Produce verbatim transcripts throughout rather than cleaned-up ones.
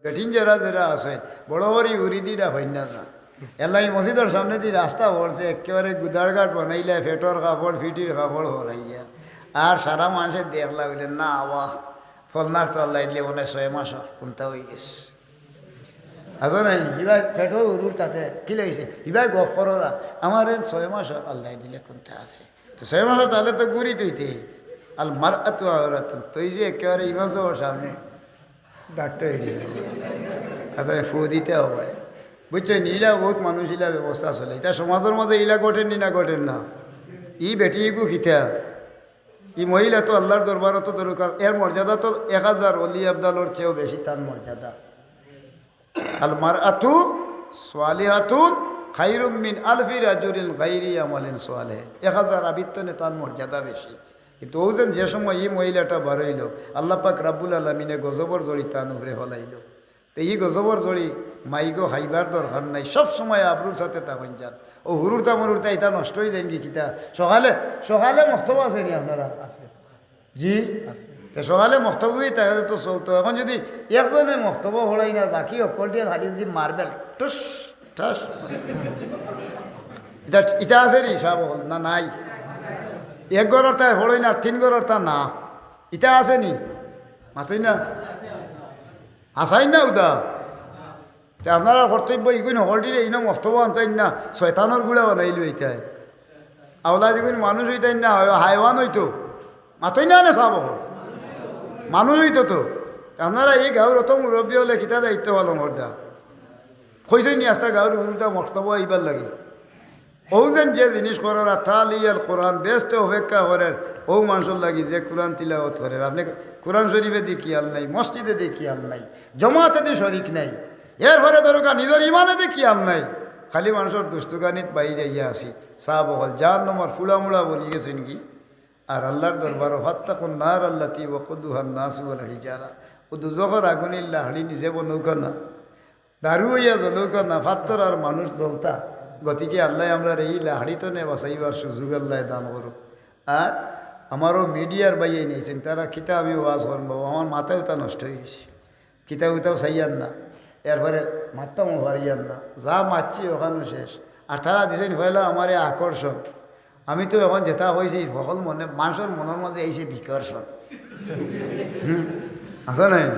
বেটিন যেরা যেরা আছইন, বড় করি উড়ি দি ডাকইন না যা। এরলাগি মসজিদর সামনেদি রাস্তা পড়ছে, একেবারে গুদারঘাট বানাইলা, পেটর কাপড়, ফিটির কাপড় হরাইয়া। আর সারা মানষে দেখলা বলে, "না, আওয়া, ফলনার তো আল্লায় দিলে মনে হয় ছয় মাস কুন্তা অইগেছে।" আছো নাই? ইবায় পেটো উরুর তাতে কি লাগিছে? ইবায় গফ কররা, "আমার এন ছয় মাস আল্লায় দিলে কুন্তা আছে।" তো ছয় মাস তাইলে তো গুড়ি তুইতে। আল মারআতু আওরাতুন। তুই যে একেবারে ইমাম সাহেবর সামনে ডাক্তার হয়ে দিছে। আচ্ছা, ফু দিতে হবে। বুঝছো নি? ইলা বহুত মানুষ ইলা ব্যবস্থা চলে। ইতা সমাজর মাঝে ইলা ঘটের নি না ঘটের না? ই বেটি ইগু কিতা? ই মহিলা তো আল্লার দরবারো তো দরকার। এর মর্যাদা তো এক হাজার অলি আবদালর চেয়েও বেশি তান মর্যাদা। আল মারআতু সালিহাতুন খায়রুম মিন আলফি রাজুলিন গায়রি আমালিন সালেহ। এক হাজার আবিদ তনে তান মর্যাদা বেশি। কিন্তু অউ যেন যে সময় ই মহিলাটা বারইলো, আল্লাহ পাক রাব্বুল আলামিনে গজবর জড়ি তান উপরে ফলাইলো। তে ই গজবর জড়ি মাইগো খাইবার দরকার নাই, সব সময় আবরুর সাথে থাকইন যান। অউ হুরুরতা মুরুরতা ইতা নষ্ট অইযাইন গি কিতা? সকালে, সকালে মক্তব আছে নি আপনারা? জি? তে সকালে মক্তব যদি থাকে তো চলতো। এখন যদি একজনে মক্তব পড়াইন আর বাকি হকলটিয়ে খালি যদি মার্বেল, টুস, টাস। ইতা, ইতা আছে নি সাব অকল? না, নাই। এক ঘরর তাই পড়ইন আর তিন ঘরর তা না। ইতা আছে নি? মাতইন না। হাছাইন না উদা? তে আপনারার কর্তব্য ইগুইন হকলটিরে ইনো মক্তব আনতাইন না, শয়তানর গুড়া বানাইলো ইতায়। আওলাদ ইগুইন মানুষ অইতাইন না, হায়-, হায়ওয়ান অইতো। মাতইন না নে সাব অকল। মানুষ অইতো তো। তে আপনারা ই গাউর অত মুরব্বি অকলে কিতা দায়িত্ব পালন কররা? কইছইন নি আস্তা গাউর হুরুতা মক্তব আইবার লাগি? অউ যেন যে জিনিস কররা, তালিয়াল কোরআন, বেহেস্তে অপেক্ষা করের, অউ মানষর লাগি যে কোরআন তিলাওয়াত করের। আপনে কোরআন শরিফেদি খিয়াল নাই, মসজিদেদি খিয়াল নাই, জমাতেদি শরিক নাই, এরপরে দরকার নিজর ইমানেদি খিয়াল নাই, খালি মানষর দুস্তুকানিত বাইর অইয়া আছি। সাব অকল জাহান্নামর ফুড়ামুড়া বনিগেছইন গি। আর আল্লার দরবারো ফাত্তাকুন নার আল্লাতি ওয়াকুদুহান নাসু ওয়াল হিজারা, অউ দুজখর আগুনর লাহড়ি নিজে বনউক্কা না, দারু অইয়া জ্বলউক্কা না, ফাত্তর আর মানুষ জ্বলতা। গতিকে আল্লায় আমরারে ই লাহড়ি তনে বাঁচাইবার সুযোগ আল্লায় দান করউক। আর আমারও মিডিয়ার ভাইয়াইন আইছইন, তারা কিতা আমি ওয়াজ করমু, আমার মাথা উতা নষ্ট অইগেছে। কিতা উতাও চাইয়ার না, এরপরে মাততামও পারিয়ার না, যা মাতছি অখানউ শেষ। আর তারা দিছইন পয়লা আমারে আকর্ষণ। আমি তো এখন যেতা কইছি, হকল মনে, মানষর মনর মাঝে আইছে বিকর্ষণ। হুম, আছে নাই?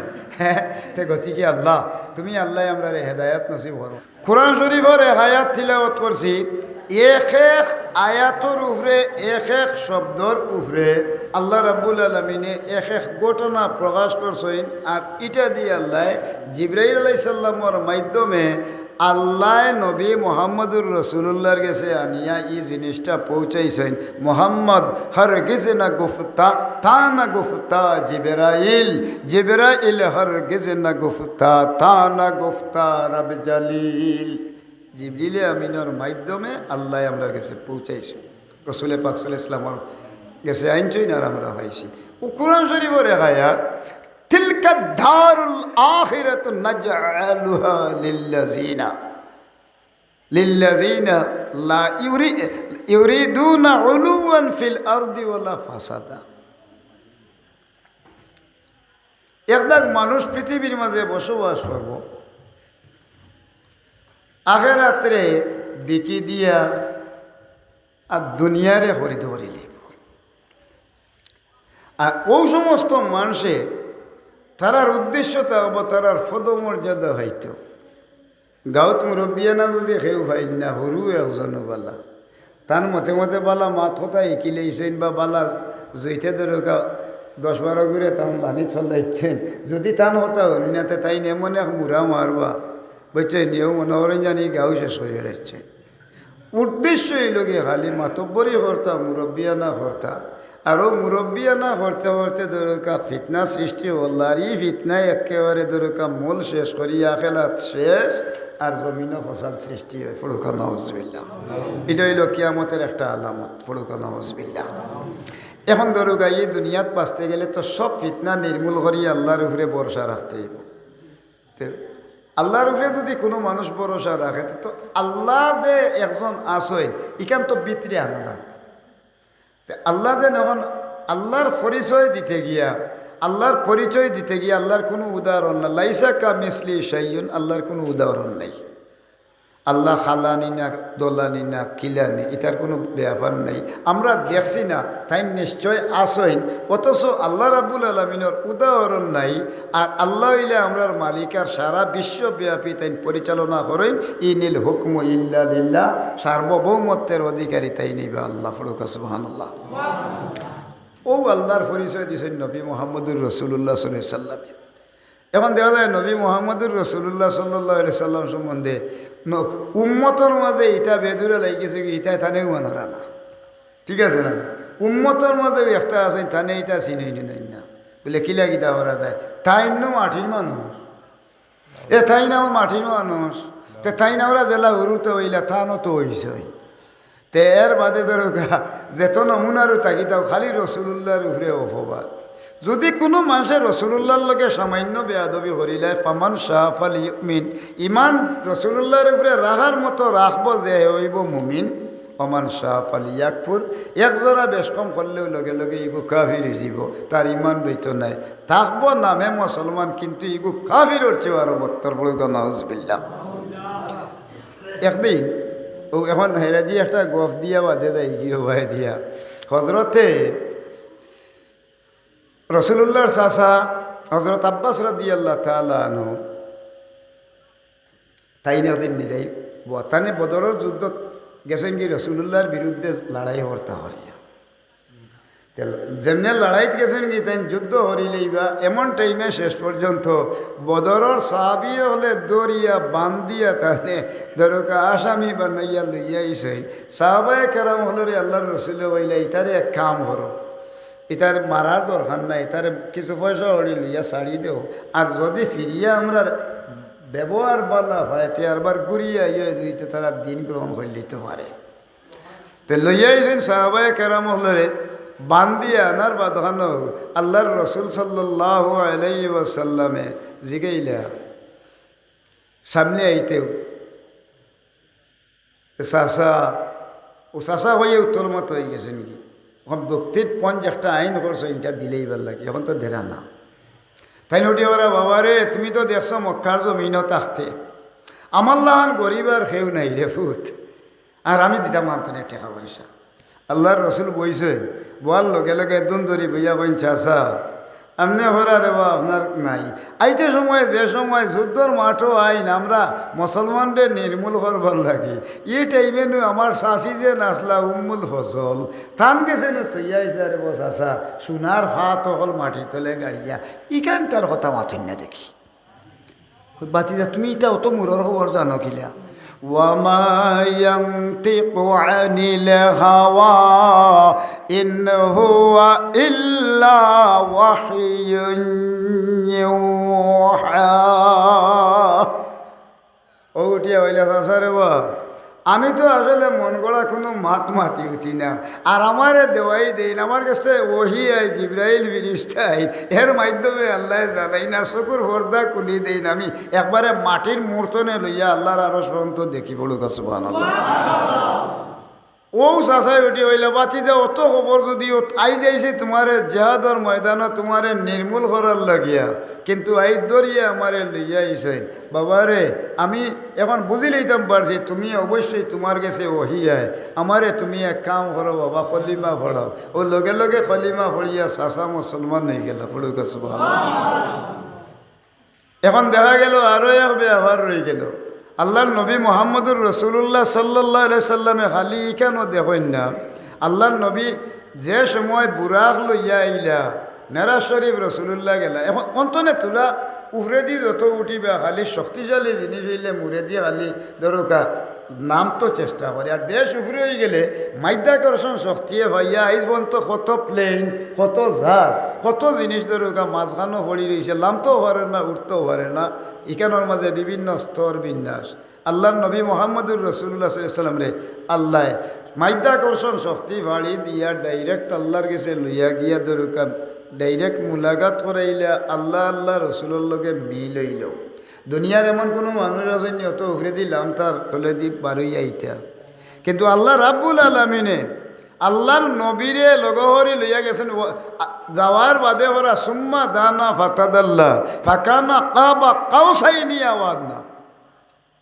তে গতিকে আল্লাহ, তুমি আল্লায় আমরারে হেদায়েত নসিব করো। কোরআন শরিফর এক আয়াত তিলাওয়াত করছি, এক এক আয়াতর উপরে, এক এক শব্দর উপরে আল্লাহ রাব্বুল আলামিনে এক এক ঘটনা প্রকাশ করছইন। আর ইটা দি আল্লায় জিব্রাইল আলাইহিস সালামর মাধ্যমে আল্লায় নবী মুহাম্মদুর রাসূলুল্লাহর গেছে আনিয়া ই জিনিসটা পৌঁছাইছইন। মোহাম্মদ হরগিজ না গুফতা, তা না গুফতা জিবরাইল, জিবরাইল হরগিজ না গুফতা, তা না গুফতা রব জলিল। জিবরিলে আমিনর মাধ্যমে আল্লায় আমরার গেছে পৌঁছাইছইন। রসুলে পাক সাল্লাল্লাহু আলাইহি ওয়াসাল্লামর গেছে আনছইন আর আমরা পাইছি। অউ কোরআন শরিফর এক আয়াত, তিলকা দারুল আখিরাতু নাজআলুহা লিল্লাযিনা, লিল্লাযিনা লা ইউরি-, ইউরিদুনা উলুওয়ান ফিল আরদি ওয়ালা ফাসাদা। একদাগ মানুষ পৃথিবীর মাঝে বসবাস করবো, আখেরাতরে বিকি দিয়া আর দুনিয়ারে খরিদ করি লইবো। আর অউ সমস্ত মানষে তারার উদ্দেশ্য থাকবো তারার পদমর্যাদা পাইতো। গাউত মুরব্বিয়ানা যুদি কেউ পাইন না, হুরু একজনও বালা, তান মতে মতে বালা মাত কথা হিকিলাইছইন বা বালা জইতে দরকা দশ বারো গুরে তান লানি চলাইছইন, যুদি তান কথা হুনি না, তে তাইন এমন এক মুরা মারবা, বুঝছইন নি, অউ মনো করইন জানি গাউ শেষ করিয়া লাইছইন। উদ্দেশ্য অইলো গি খালি মাতব্বরি করতা, মুরব্বিয়ানা করতা। আর অউ মুরব্বিয়ানা করতে করতে দরকা ফিতনা সৃষ্টি অইল। আর ই ফিতনায় একেবারে দরকা মূল শেষ করি, আখেরাত শেষ, আর জমিনো ফসাদ সৃষ্টি অয়। পড়ুক্কা নাউজুবিল্লাহ। ইটা অইলো কিয়ামতর একটা আলামত। পড়ুক্কা নাউজুবিল্লাহ। এখন দরকা ই দুনিয়াত বাঁচতে গেলে তো সব ফিতনা নির্মূল করি আল্লার উপরে ভরসা রাখতে অইবো। তে আল্লার উপরে যুদি কুনু মানুষ ভরসা রাখে, তে তো আল্লা যে একজন আছইন, ইখান তো ভিতরে আনা লাগবো। তে আল্লা যে এখন আল্লার পরিচয় দিতে গিয়া আল্লাহর পরিচয় দিতে গিয়া আল্লাহর কুনু উদাহরণ না। লাইসা কামিসলিহি শাইউন, আল্লাহর কুনু উদাহরণ নাই। আল্লাহ খালানি না, দোলানি না, কিলানি, ইতার কুনু ব্যাপার নাই। আমরা দেখছি না, তাইন নিশ্চয় আছইন, অথচ আল্লাহ রাব্বুল আলামিনর উদাহরণ নাই। আর আল্লাহ অইলা আমরার মালিক, আর সারা বিশ্বব্যাপী তাইন পরিচালনা করইন। ইনিল হুকমু ইল্লা লিল্লাহ, সার্বভৌমত্বের অধিকারী তাইন অইবা আল্লাহ। পড়ুক্কা সুবহানাল্লাহ। অউ আল্লাহর পরিচয় দিছইন নবী মুহাম্মদুর রাসূলুল্লাহ সাল্লাল্লাহু আলাইহি ওয়াসাল্লামে। এখন দেখা যায় নবী মুহাম্মদুর রাসূলুল্লাহ সাল্লাল্লাহু আলাইহি ওয়াসাল্লাম সম্বন্ধে ন-, উম্মতর মাঝে ইতা বেদুরা লাগি গেছে কি, ইতায় তানেও মানরা না। ঠিক আছে না? উম্মতর মাঝে একটা আছে, তানে ইতা চিনইন না। বলে, "কিলা কিতা করা যায়? তাইন নু মাটির মানুষ।" এ তাইন আমার মাটির মানুষ। তে তাইন আমরা জেলা হুরুতে অইলা, তানও তো অইছে। তে এর বাদে ধরো গা, যত নমুনারও থাকি তাও খালি রসুলুল্লাহর উপরে অপবাদ। যদি কুনু মানষে রসুলুল্লাহর লগে সামান্য বেয়াদবি করিলায়, ফামান শাআ ফালইউমিন, ইমান রসুলুল্লাহর উপরে রাখার মতো রাখবো যে, হে অইবো মুমিন। ওমান শাআ ফালইয়াকফুর, এক জোড়া বেশ কম করলেও লগে লগে ইগু কাফির অইযিবো, তার ইমান রইতো নায়। থাকবো নামে মুসলমান, কিন্তু ইগু কাফিরর চেয়ে আরো বত্তর। পড়ুক্কা নাউজুবিল্লাহ। একদিন, অউ এখন হেরা দিয়া একটা গফ দিয়া বাদে যাই গিয়া বায় দিয়া। হজরতে রসুলুল্লাহর চাচা হজরত আব্বাস রাদিয়াল্লাহু তাআলা আনহু, তাইন একদিন নিজেই ব-, তানে বদরর যুদ্ধত গেছইন কি রসুলুল্লাহর বিরুদ্ধে লড়াই করতা করিয়া। তে যেমনে লড়াইত গেছইন কি তাইন যুদ্ধ করিলাইবা, এমন টাইমে শেষ পর্যন্ত বদরর সাহাবী অকলে ধরিয়া বান্ধিয়া তানে ধরুক্কা আসামি বানাইয়া লইয়া আইছইন। সাহাবায়ে কেরাম অকলরে আল্লাহর রসুলে কইলা, "ইতারে এক কাম করো, ইতারে মারার দরকার নাই, ইতারে কিছু পয়সা কড়ি লইয়া ছাড়ি দেও, আর যদি ফিরিয়া আমরার ব্যবহার ভালা পায়, তে আরবার ঘুরিয়া আইয়া যদি তে তারা দিন গ্রহণ করিলিতে পারে।" তে লইয়া আইছইন সাহাবায়ে কেরাম অকলরে বান্ধিয়া আনার বাদখানো আল্লাহর রসুল সাল্লাল্লাহু আলাইহি ওয়াসাল্লামে জিগাইলা, সামনে আইতেউ, "এ চাচা", অউ চাচা কইয়া উত্তর মতো অইগেছে নাকি? এখন বক্তির পঞ্চ একটা আইন করছে, ইটা দিলাইবার লাগি, এখন তো দেরা না। তাইন উঠি কইরা, "বাবা রে, তুমি তো দেখছো মক্কার জমিনো থাকতে, আমার লাখান গরিব আর কেউ নাই রে পুত, আর আমি দিতাম পারতাম না টেকা পয়সা।" আল্লাহর রসুল বইছইন, বওয়ার লগে লগে দুন ধরি বইয়া কইন, "চাচা, আপনে কইরা রে বা আপনার নাই। আইতে সময় যে সময় যুদ্ধর মাঠো আইন, আমরা মুসলমানরে নির্মূল করবার লাগি। ই টাইমে নু আমার চাচি যেন আছলা উম্মুল ফজল, তান গেছে নু থইয়া আইছলা রে বা চাচা, সোনার ফাত অকল মাটির তলে গাড়িয়া, ইখান তার কথা মাতইন না দেখি।" "ভাতিজা, তুমি ইতা অত মুরর খবর জানো কিলা?" "ওয়া মা ইয়ানতিকু আনিল হাওয়া, ইন হুয়া ইল্লা ওয়াহয়ুন ইউহা।" অউ উঠিয়া কইলা, "চাচা রে বা, আমি তো আসলে মন গড়া কুনু মাত মাতি উঠি না, আর আমারে দেওয়াই দেইন, আমার গেছে ওহি আয়, জিব্রাইল ফিরিস্তা আইন, এর মাধ্যমে আল্লায় জানাইন, আর চকুর পর্দা খুলি দেইন, আমি একবারে মাটির মূর্তনে লইয়া আল্লাহর আরশ পর্যন্ত দেখি।" পড়ুক্কা সুবহানাল্লাহ। অউ চাচায় উঠি কইলা, "ভাতিজা, অত খবর যুদি অত-, আইজ আইছি তুমারে জেহাদর ময়দানো তুমারে নির্মূল করার লাগিয়া, কিন্তু আইজ ধরিয়া আমারে লইয়া আইছইন। বাবা রে, আমি এখন বুঝিলাইতাম পারছি, তুমি অবশ্যই তুমার গেছে ওহি আয়। আমারে তুমি এক কাম করো বাবা, কলিমা পড়াও।" অউ লগে লগে কলিমা পড়িয়া চাচা মুসলমান অইগেলা। পড়ুক্কা সুবহানাল্লাহ। এখন দেখা গেল আরো এক ব্যাপার রইগেল। আল্লাহর নবী মুহাম্মদুর রাসূলুল্লাহ সাল্লাল্লাহু আলাইহি সাল্লামে খালি ইখানো দেখইন না, আল্লাহর নবী যে সময় বুরাক লইয়া আইলা, মেরাজ শরীফ রাসূলুল্লাহ গেলা, এখন অন্তনে তুলা উপরেদি যত উঠিবা, খালি শক্তিশালী জিনিস অইলে মুরেদি খালি ধরুক্কা নামতো চেষ্টা করে। আর বেশ উপরে অইগেলে মাধ্যাকর্ষণ শক্তিয়ে পাইয়া আইজ পর্যন্ত কত plane, কত জাহাজ, কত জিনিস ধরুক্কা মাঝখানো পড়ি রইছে, লামতেও পারে না, উঠতেও পারে না। ইখানোর মাঝে বিভিন্ন স্তর বিন্যাস। আল্লাহর নবী মুহাম্মদুর রাসূলুল্লাহ সাল্লাল্লাহু আলাইহি ওয়াসাল্লামরে আল্লায় মাধ্যাকর্ষণ শক্তি পাড়ি দিয়া direct আল্লাহর গেছে লইয়া গিয়া ধরুক্কা direct মুলাকাত করাইলা, আল্লাহ আল্লাহ রসুলর লগে মিল অইলো। দুনিয়ার এমন কুনু মানুষ আছইন নি অত উপরেদি লামতার তলেদি বারইয়া আইতা? কিন্তু আল্লাহ রাব্বুল আলামিনে আল্লাহর নবীরে লগে করি লইয়া গেছইন, ও, আ, যাওয়ার বাদে করা সুম্মা দানা ফাতাদাল্লা, ফাকানা কাবা কাউসাইনি আও আদনা।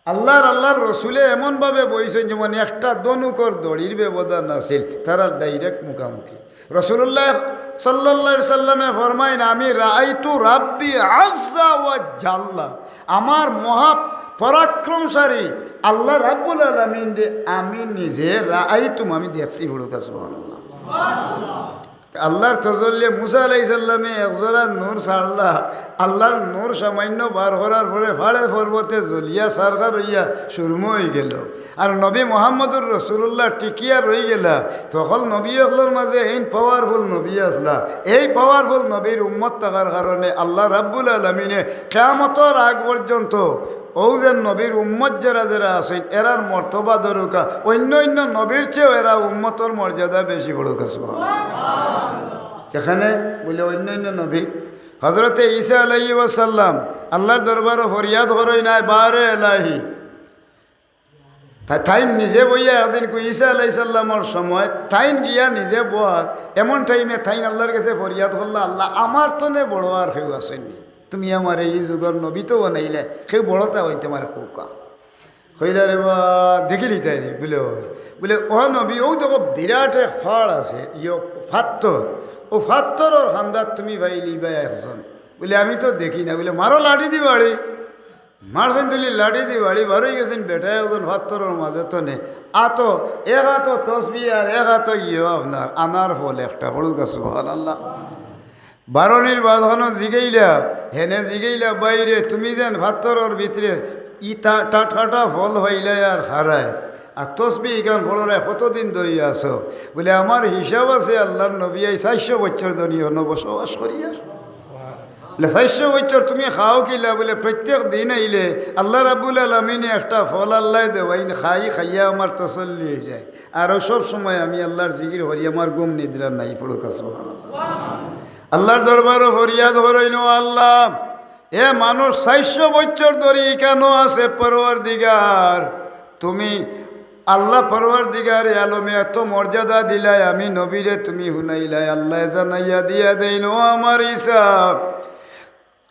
আল্লাহর, আল্লাহর রসুলে এমনভাবে বইছইন যেমন একটা ধনুকর দড়ির ব্যবধান আছিল, তারা direct মুখামুখি। রাসূলুল্লাহ সাল্লাল্লাহু আলাইহি সাল্লামে ফরমাইন, "আমি রাআইতু রাব্বি আযযা ওয়া জাল্লা।" আমার মহা পরাক্রমশালী আল্লাহ রাব্বুল আলামিনরে আমি নিজে রাআইতুম, আমি দেখছি, পড়ুক্কা সুবহানাল্লাহ। আল্লাহর তজল্লিয়ে মুসা আলাইহিস সালামে একজোড়া নূর ছাড়লা, আল্লাহর নূর সামান্য বার করার পরে পাহাড়ে পর্বতে জ্বলিয়া ছারখার অইয়া চুরমা অইগেলো। আর নবী মুহাম্মদুর রাসূলুল্লাহ টিকিয়া রইগেলা। তো অকল নবী অকলর মাঝে এইন powerful নবী আছলা। এই powerful নবীর উম্মত থাকার কারণে আল্লাহ রাব্বুল আলামিনে কিয়ামতর আগ পর্যন্ত অউ যে নবীর উম্মত যেরা যেরা আছইন, এরার মর্তবা দরুকা, অইন্য অইন্য নবীর চেয়েও এরা উম্মতর মর্যাদা বেশি, পড়ুক্কা সুবহানাল্লাহ। এখানে বুলে অইন্য অইন্য নবী, হযরতে ঈসা আলাইহিস সালাম আল্লাহর দরবারো ফরিয়াদ করইন, "আয় বারে এলাহি।" তা-, তাইন নিজে বইয়া একদিন কই ঈসা আলাইহিস সালামর সময় তাইন গিয়া নিজে বওয়াত, এমন টাইমে তাইন আল্লাহর গেছে ফরিয়াদ করলা, "আল্লাহ, আমার তনে বড় আর কেউ আছইন নি, তুমি আমারে ই যুগর নবী তো বানাইলে, কেউ বড়টা অইতে আমারে কউক্কা।" কইলা, "রে বা, দেখিলিতায় নি।" বুলে, "ও।" বুলে, "ও নবী, অউ দেখো বিরাট এক পাহাড় আছে, ইয়ো পাত্থর, অউ পাত্থরর কান্দাত তুমি পাইলিবায় একজন।" বুলে, "আমি তো দেখি না।" বুলে, "মারো লাঠি দি বাড়ি।" মারছইন তুলি লাঠি দি বাড়ি, বারই গেছইন বেটা একজন পাত্থরর মাঝে তনে। আতো, এক আতো তসবি আর এক আতো ইয়ো আপনার আনার ফল একটা, পড়ুক্কা সুবহানাল্লাহ। বারনির বাদ খানো জিগাইলা, হেনে জিগাইলা, "বাইরে, তুমি যেন পাত্থরর ভিতরে ই টা-, টাটকাটা ফল পাইলায় আর খারায়, আর তসবি ইখান পড়রায় কতদিন ধরি আছো?" বুলে, "আমার হিসাব আছে, আল্লাহর নবী, আইজ চাইরশো বছর ধরি অনো বসবাস করিয়ার।" বুলে, "চাইরশো বছর তুমি খাও কিলা?" বুলে, "প্রত্যেক দিন আইলে আল্লাহ রাব্বুল আলামিনে একটা ফল আল্লায় দেওয়াইন, খাই, খাইয়া আমার তসল্লি অইযায়। আর অউ সব সময় আমি আল্লাহর জিকির করি, আমার ঘুম নিদ্রা নাই।" পড়ুক্কা সুবহানাল্লাহ। আল্লাহর দরবারো ফরিয়াদ করইন, "ও আল্লাহ, এ মানুষ চাইরশো বছর ধরি ইখানো আছে, পরওয়ারদিগার, তুমি আল্লাহ পরওয়ারদিগারে আলমে এত মর্যাদা দিলায়, আমি নবীরে তুমি হুনাইলায়, আল্লায় জানাইয়া দিয়া দেইন, ও আমার ঈসা,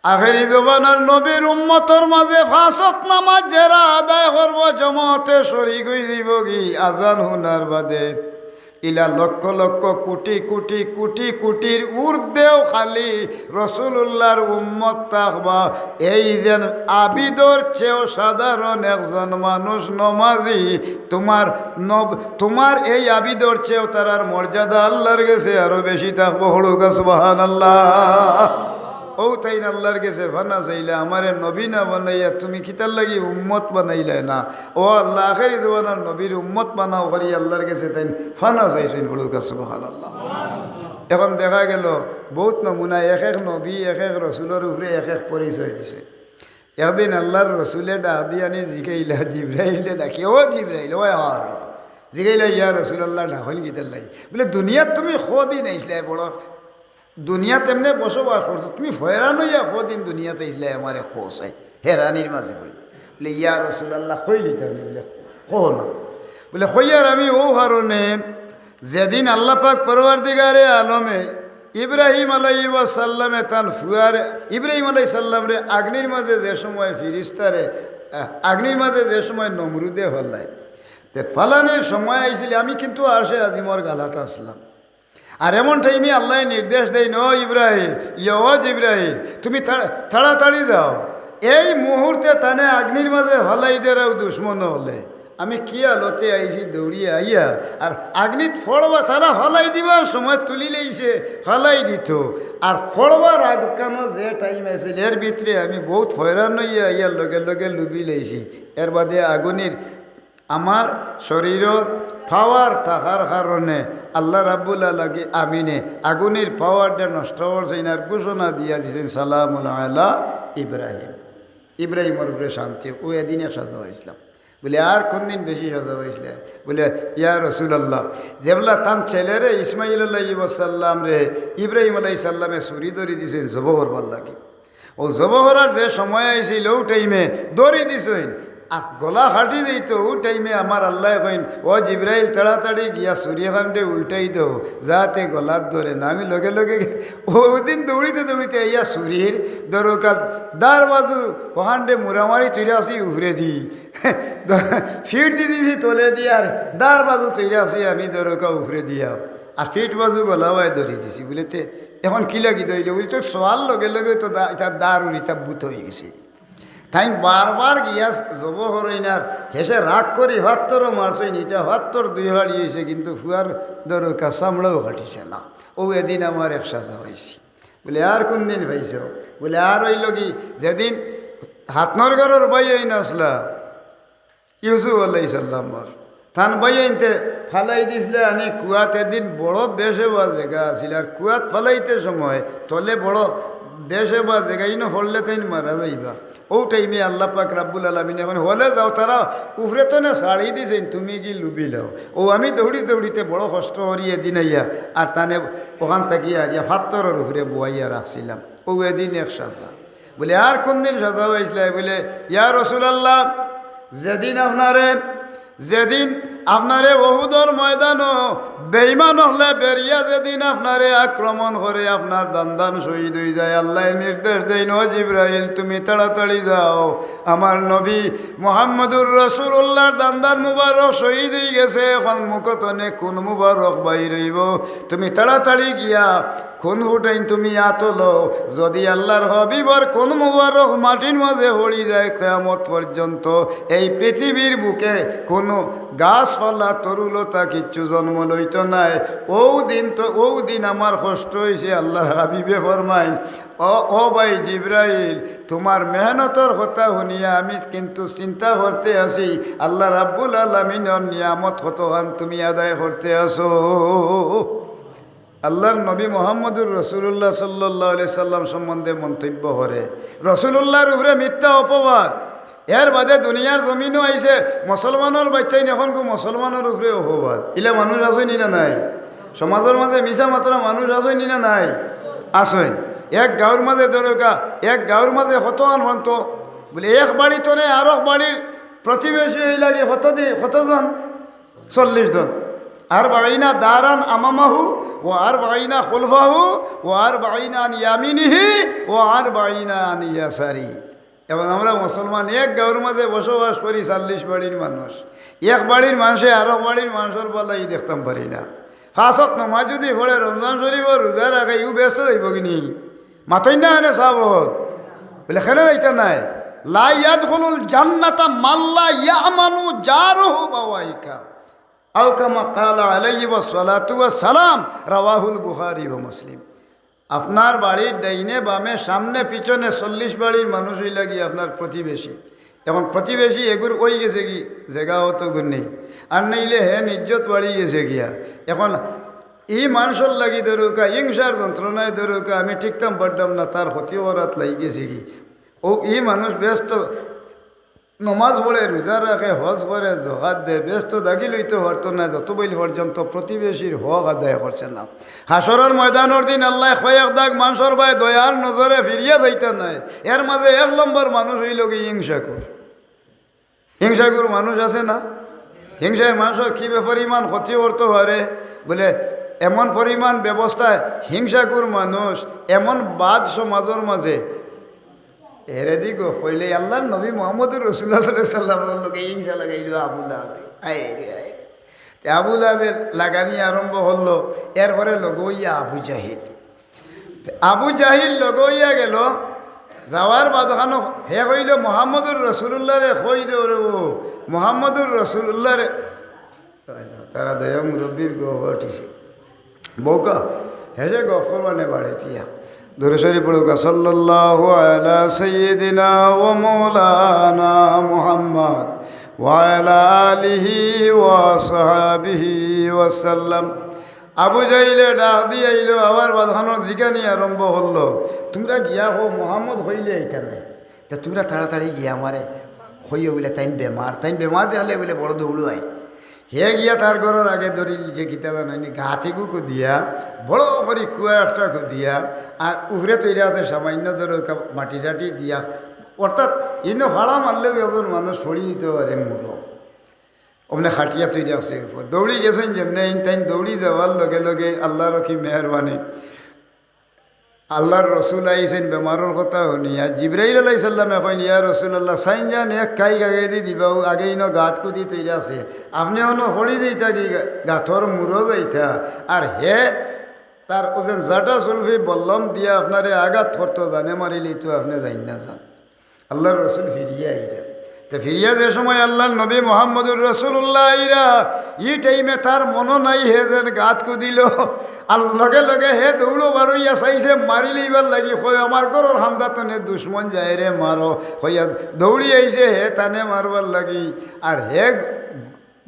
আখেরি জমানার নবীর উম্মতর মাঝে পাঁচ ওয়াক্ত নামাজ যেরা আদায় করবো, জমাতে শরিক অইযিবোগি, আজান হুনার বাদে ইলা লক্ষ লক্ষ কোটি কোটি কোটি কোটির ঊর্ধ্বেও খালি রসুলুল্লাহর উম্মত থাকবা।" এই যেন আবিদর চেয়েও সাধারণ একজন মানুষ নমাজি, তোমার নব-, তোমার এই আবিদর চেয়েও তারার মর্যাদা আল্লাহর গেছে আরো বেশি থাকবো। পড়ুক্কা সুবহানাল্লাহ। অউ তাইন আল্লাহর গেছে ফানা চাইলা, "আমারে নবী না বানাইয়া তুমি কিতার লাগি উম্মত বানাইলায় না? ও আল্লাহ, আখেরি জমানার নবীর উম্মত বানাও" করি আল্লাহর গেছে তাইন ফানা চাইছইন। পড়ুক্কা সুবহানাল্লাহ। এখন দেখা গেল বউত নমুনা, এক এক নবী এক এক রসুলর উপরে এক এক পরিচয় দিছে। একদিন আল্লাহর রসুলে ডাক দিয়া আনি জিগাইলা, জিব্রাইলে ডাকি, "ও জিব্রাইল, ও আর।" জিগাইলা, "ইয়া রাসূলুল্লাহ, ডাকইন কিতার লাগি?" বুলে, "দুনিয়াত তুমি কয়দিন আইছলায় বড়, দুনিয়াত এমনে বসবাস করছো, তুমি হয়রান অইয়া কয়দিন দুনিয়াত আইছলায় আমারে কও চাই।" হেরানির মাঝে পড়ি। বুলে, "ইয়া রাসূলুল্লাহ, কইলিতাম নি?" বুলে, "কও না।" বুলে, "কইয়ার আমি অউ কারণে, যেদিন আল্লাহ পাক পরওয়ারদিগারে আলমে ইব্রাহিম আলাইহিস সালামে তান ফুয়ারে, ইব্রাহিম আলাইহিস সালামরে আগ্নির মাঝে যে সময় ফিরিস্তারে, আহ, আগ্নির মাঝে যে সময় নমরুদে ফালায়, তে ফালানির সময় আইছিল, আমি কিন্তু আরশে আজিমর গালাত আছলাম। আর এমন টাইমে আল্লায় নির্দেশ দেইন, 'ও ইব্রাহিম, ইয়া ও জিব্রাইল, তুমি তাড়া-, তাড়াতাড়ি যাও, এই মুহূর্তে তানে আগ্নির মাঝে ফালাই দেরাও দুশমন অকলে।' আমি কি হালতে আইছি দৌড়িয়া আইয়া, আর আগ্নিত ফড়বা তারা ফালাই দিবার সময় তুলি লইছে, ফালাই দিত। আর ফড়বার আগখানো যে টাইম আছিল, এর ভিতরে আমি বউত হয়রান অইয়া আইয়া লগে লগে লুবি লইছি। এর বাদে আগুনির আমার শরীরর পাওয়ার থাকার কারণে আল্লাহ রাব্বুল আলামিনে আগুনির পাওয়ারটা নষ্ট করছইন আর ঘোষণা দিয়া দিছইন, "সালামুন আলা ইব্রাহিম।" ইব্রাহিমর উপরে শান্তি হোক। অউ এদিন এক সাজা অইছলাম। বুলে, "আর কোনদিন বেশি সাজা অইছলায়?" বুলে, "ইয়া রাসূলুল্লাহ, যেবলা তান ছেলেরে ইসমাইল আলাইহিস সালামরে ইব্রাহিম আলাইহিস সালামে ছুরি ধরি দিছইন জবো করবার লাগি, অউ জবো করার যে সময় আইছিল, অউ টাইমে ধরি দিছইন, আর গলা ফাটি যাইতো, অউ টাইমে আমার আল্লায় কইন, "ও জিব্রাইল, তাড়াতাড়ি গিয়া ছুরি খানরে উল্টাই দেও, যাতে গলাত ধরে না।" আমি লগে লগে গে-, অউ দিন দৌড়িতে দৌড়িতে আইয়া ছুরির দরকার, দার বাজু অখানরে মুড়ামারি থুইরাছি উপরেদি, ফিট দি দিছি তলেদি, আর দার বাজু থুইরাছি আমি দরকার উপরেদিয়া, আর ফিট বাজু গলাবায় ধরি দিছি। বুলে, "তে অখন কিলাগি ধইলে?" বুলে, "তো সোয়াল লগে লগে তো দা-, ইতা দার উড়িতা বুত অইগেছে।" তাইন বারবার গিয়া জবো করইন আর হেষে রাগ করি ফাত্তরও মারছইন, ইটা ফাত্তর দুই ফাড়ি অইছে, কিন্তু ফুয়ার দরকার চামড়াও ফাটিছে না। অউ এদিন আমার এক সাজা পাইছি। বুলে, "আর কুনদিন পাইছো?" বুলে, "আর অইলো কি, যেদিন হাতনর ঘরর ভাইয়াইন আছলা, ইউসুফ আলাইহিস সালামর, তান ভাইয়াইন্তে ফালাই দিছলা আনি কুয়াত, এদিন বড় বেশেবা জেগা আছিল, আর কুয়াত ফালাইতে সময় তলে বড় বেশেবা জেগা, ইনো পড়লে তাইন মারা যাইবা। অউ টাইমে আল্লাহ পাক রাব্বুল আলামিনে কইন, 'হলে যাও, তারা উপরে তনে ছাড়ি দিছইন, তুমি গি লুবি লও।' অউ আমি দৌড়ি দৌড়িতে বড় কষ্ট করি এদিন আইয়া, আর তানে অখান থাকি আরিয়া ফাত্তরর উপরে বওয়াইয়া রাখছিলাম। অউ এদিন এক সাজা। বুলে, "আর কুনদিন সাজা পাইছলায়?" বুলে, "ইয়া রাসুলাল্লাহ, যেদিন আপনারে, যেদিন আপনারে উহুদর ময়দানো বেইমান অকলে বেরিয়া যেদিন আপনারে আক্রমণ করে, আপনার দান্দান শহীদ অইযায়, আল্লায় নির্দেশ দেইন, 'ও জিব্রাইল, তুমি তাড়াতাড়ি যাও, আমার নবী মুহাম্মদুর রাসুলুল্লাহর দান্দান মুবারক শহীদ অইগেছে, অখন মুখ তনে খুন মুবারক বাইর অইবো, তুমি তাড়াতাড়ি গিয়া খুন ফুটাইন তুমি আতো লও, যুদি আল্লার হাবিবর খুন মুবারক মাটির মাজে পড়ি যায়, কিয়ামত পর্যন্ত এই পৃথিবীর বুকে কুনু গাছপালা, তরুলতা কিচ্ছু জন্ম লইতো নায়। অউ দিন তো, অউ দিন আমার কষ্ট অইছে।' আল্লার হাবিবে ফরমাইন, "ও, ও ভাই জিব্রাইল, তুমার মেহনতর কথা হুনিয়া আমি কিন্তু চিন্তা করতে আছি, আল্লা রাব্বুল আলামিনর নিয়ামত কতখান তুমি আদায় করতে আছো।" আল্লার নবী মুহাম্মদুর রাসুলুল্লাহ সাল্লাল্লাহু আলাইহি সাল্লাম সম্বন্ধে মন্তব্য করে, রাসুলুল্লাহর উপরে মিথ্যা অপবাদ। এর বাদে দুনিয়ার জমিনো আইছে, মুসলমানর বাইচ্চাইন অখনকু মুসলমানর উপরে অপবাদ। ইলা মানুষ আছইন নি না নাই? সমাজর মাজে মিছা মাতরা মানুষ আছইন নি না নাই? আছইন। এক গাউর মাজে ধরউক্কা, এক গাউর মাজে কতখান হন তো, বুলে, এক বাড়ি তনে আরক বাড়ির প্রতিবেশী অইলা গি কত দি-, কতজন? চল্লিশ জন। আরবাইনা দারান আমামাহু, ওয়া আরবাইনা খলফাহু, ওয়া আরবাইনা আন ইয়ামিনিহি, ওয়া আরবাইনা আন ইয়াসারি। এখন আমরা মুসলমান এক গাউর মাজে বসবাস করি, চল্লিশ বাড়ির মানুষ। এক বাড়ির মানষে আরক বাড়ির মানষর বালাই দেখতাম পারি না। পাঁচ ওয়াক্ত নমাজ যুদি পড়ে, রমজান শরিফর রুজা রাখে, ইউ বেহেস্তো যাইবো গি নি? মাতইন না কেনে সাব অকল? বুলে, কেনে যাইতা নায়? লা ইয়াদখুলুল জান্নাতা মান লা ইয়ামানু জারুহু বাওয়াইকা। আও কামা ক্বালা আলাইহি ওয়াসসালাতু ওয়াসসালাম, রাওয়াহুল বুখারী ওয়া মুসলিম। আপনার বাড়ির ডাইনে বামে সামনে পিছনে চল্লিশ বাড়ির মানুষ অইলা গি আপনার প্রতিবেশী। এখন প্রতিবেশী এগুর অইগেছে গি, জেগা অতগুর নেই, আর নাইলে হে ইজ্জত বাড়ি গেছে গিয়া। এখন ই মানষর লাগি ধরউক্কা, হিংসার যন্ত্রণায় ধরউক্কা, আমি টিকতাম পারতাম না, তার ক্ষতি করাত লাগি গেছে গি। অউ ই মানুষ বেহেস্তো নমাজ পড়ে, রুজা রাখে, হজ করে, জকাত দেয়, বেহেস্তো দাখিল অইতো পারতো নায়, যতবইল পর্যন্ত প্রতিবেশীর হক আদায় করছে না। হাশরর ময়দানর দিন আল্লায় কয়েক দাগ মানষর বায় দয়ার নজরে ফিরিয়া যাইতা নায়। এর মাজে এক নম্বর মানুষ অইলো গি হিংসাকুর। হিংসাকুর মানুষ আছে না? হিংসায় মানষর কি বেপরিমাণ ক্ষতি করতো পারে, বুলে, এমন পরিমাণ ব্যবস্থায় হিংসাকুর মানুষ, এমন বাদ সমাজর মাজে। এরেদি গফ কইলে আল্লার নবী মুহাম্মদুর রাসুলুল্লাহ সাল্লাল্লাহু আলাইহি ওয়াসাল্লামর লগে হিংসা লাগাইলো আবু লাহাবে। আয় রে আয়। তে আবু লাহাবে লাগানি আরম্ভ করলো, এরপরে লগে অইয়া আবু জাহিল। তে আবু জাহিল লগে অইয়া গেলো, যাওয়ার বাদখানো হে কইলো, "মুহাম্মদুর রাসুলুল্লাহরে কই দেও রে, ও মুহাম্মদুর রাসুলুল্লাহরে।" তারা দয়া মুরব্বির গফ উঠিছে। বউক্কা, হেষে গফ করবানে বাড়িত গিয়া। দুরুদ শরিফ পড়উক্কা, সাল্লাল্লাহু আলা সাইয়্যিদিনা ওয়া মাওলানা মুহাম্মদ ওয়া আলা আলিহি ওয়া সাহবিহি ওয়া সাল্লাম। আবু জাহিলে ডাক দিয়া আইলো, আবার বাদখানো জিগানি আরম্ভ করলো, "তুমরা গিয়া কও, মুহাম্মদ কইলে আইতা নায়।" তে তুমরা তাড়াতাড়ি গিয়া আমারে কইও বুলে তাইন বেমার, তাইন বেমার দেখলে বুলে বড় দৌড়ো আয়। হে গিয়া তার ঘরর আগে ধরিল যে কিতা জানো নি, গাত এগু খুদিয়া, বড় করি কুয়া একটা খুদিয়া, আর উপরে তৈরি আছে সামান্য ধরো কা-, মাটি চাটি দিয়া, অর্থাৎ ইনো ফাড়া মারলেও একজন মানুষ পড়ি দিতো পারে মুরো। অমনে খাটিয়া থুই রাখছে। দৌড়ি গেছইন যেমনে, ইন তাইন দৌড়ি যাওয়ার লগে লগে আল্লাহর কি মেহেরবানি। আল্লাহর রসুল আইছইন বেমারর কথা হুনিয়া। জিব্রাইল আলাইহিস সালামে কইন, "ইয়া রাসূলুল্লাহ, চাইন যান এক কাইক আগেদি দিবা, অউ আগে ইনো গাত কুদি থুইরা আছে। আপনে অনো পড়ি যাইতা কি গা-, গাতর মুরো যাইতা?" আর হে তার অউ যেন জাটা জুলফি বল্লম দিয়া আপনারে আঘাত করতো, জানে মারিলিতো, আপনে যাইন না যান। আল্লাহর রসুল ফিরিয়া আইরা। তে ফিরিয়া যে সময় আল্লাহর নবী মুহাম্মদুর রাসূলুল্লাহ আইরা, ই টাইমে তার মনো নাই হে যেন গাত কুদিলো। আর লগে লগে হে দৌড়ো বারইয়া চাইছে মারিলিবার লাগি, কয়, "আমার ঘরর হান্দাত থনে দুশমন যায় রে, মারো।" কইয়া দৌড়ি আইছে হে তানে মারবার লাগি। আর হে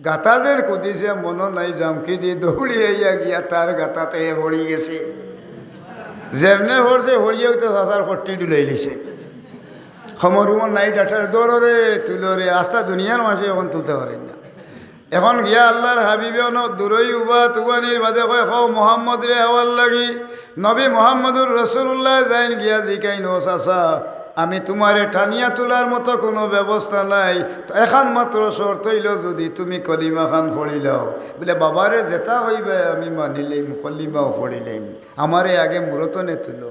গাতা যেন কুদিছে মনো নাই, জামকি দি দৌড়ি আইয়া গিয়া তার গাতাত হে পড়ি গেছে। যেমনে পড়ছে, পড়িয়াউ তো চাচার কট্টি ডুলাইলিছে। খমর উমর নাই, ডাটার দৌড়রে, তুলরে, আস্তা দুনিয়ার মানষে অখন তুলতা পারইন না। অখন গিয়া আল্লাহর হাবিবে অনো দূরই উবা তুবানির বাদে কয়, "কও মুহাম্মদরে আওয়ার লাগি।" নবী মুহাম্মদুর রাসূলুল্লাহ যাইন গিয়া জিকাইন, "ও চাচা, আমি তুমারে টানিয়া তুলার মতো কুনু ব্যবস্থা নাই, তো এখান মাত্র শর্ত অইলো যুদি তুমি কলিমাখান পড়িলাও।" বুলে, "বাবারে, যেতা কইবায় আমি মানিলাইমু, কলিমাও পড়িলাইমু, আমারে আগে মুরো থনে তুলো।"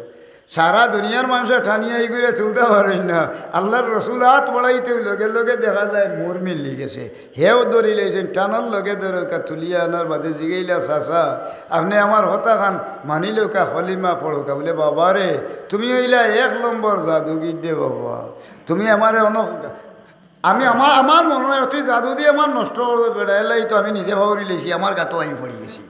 সারা দুনিয়ার মানষে টানিয়া ইগুরে তুলতা পারইন না। আল্লাহর রসুল আত বাড়াইতেউ লগে লগে দেখা যায় মুর মিলি গেছে। হেও ধরিলাইছইন, টানর লগে ধরউক্কা তুলিয়া আনার বাদে জিগাইলা, "চাচা, আপনে আমার কথাখান মানিলউক্কা, কলিমা পড়উক্কা।" বুলে, "বাবারে, তুমি অইলা এক নম্বর জাদুগির রে বাবা। তুমি আমারে অনো, আমি আমার, আমার মনো নাই, তুই জাদু দি আমার নষ্ট করবে বেটা, এরলাগি তো আমি নিজে ফাউরিলাইছি, আমার গাতো আমি পড়ি গেছি।"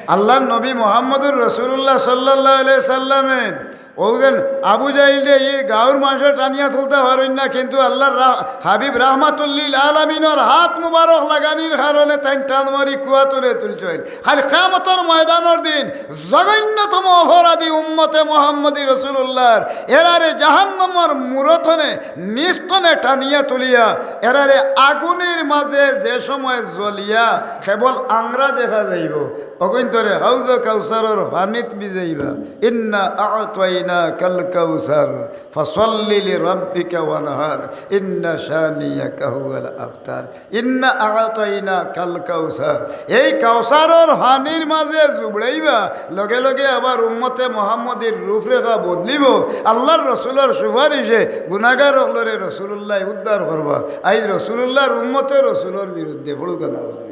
আল্লাহর নবী মুহাম্মদুর রাসূলুল্লাহ সাল্লাল্লাহু আলাইহি সাল্লামে অউ যেন আবু জাহিলরে ই গাউর মানষে টানিয়া তুলতা পারইন না, কিন্তু আল্লাহর রা-, হাবিব রাহমাতুল্লিল আলামিনর হাত মুবারক লাগানির কারণে তাইন টান মারি কুয়াত থনে তুলছইন। খালি কিয়ামতর ময়দানর দিন জঘন্যতম অপরাধী উম্মতে মুহাম্মদী রাসূলুল্লাহর, এরারে জাহান্নামর মুরো থনে নিচ থনে টানিয়া তুলিয়া, এরারে আগুনের মাঝে যে সময় জ্বলিয়া কেবল আংরা দেখা যাইবো, অগুইন্তরে হাউজে কাউসারর পানিত ভিজাইবা। ইন্না আ'তাইনাকাল কাউসার, ফাসাল্লি লিরাব্বিকা ওয়ানহার, ইন্না শানিয়াকা হুয়াল আবতার। ইন্না আ'তাইনাকাল কাউসার। এই কাউসারর পানির মাঝে জুবড়াইবা, লগে লগে আবার উম্মতে মুহাম্মদীর রূপরেখা বদলিবো। আল্লাহর রসুলর সুপারিশে গুনাগার অকলরে রসুলুল্লায় উদ্ধার করবা। আইজ রসুলুল্লাহর উম্মতে রসুলর বিরুদ্ধে, পড়ুক্কা নাউজুবিল্লাহ।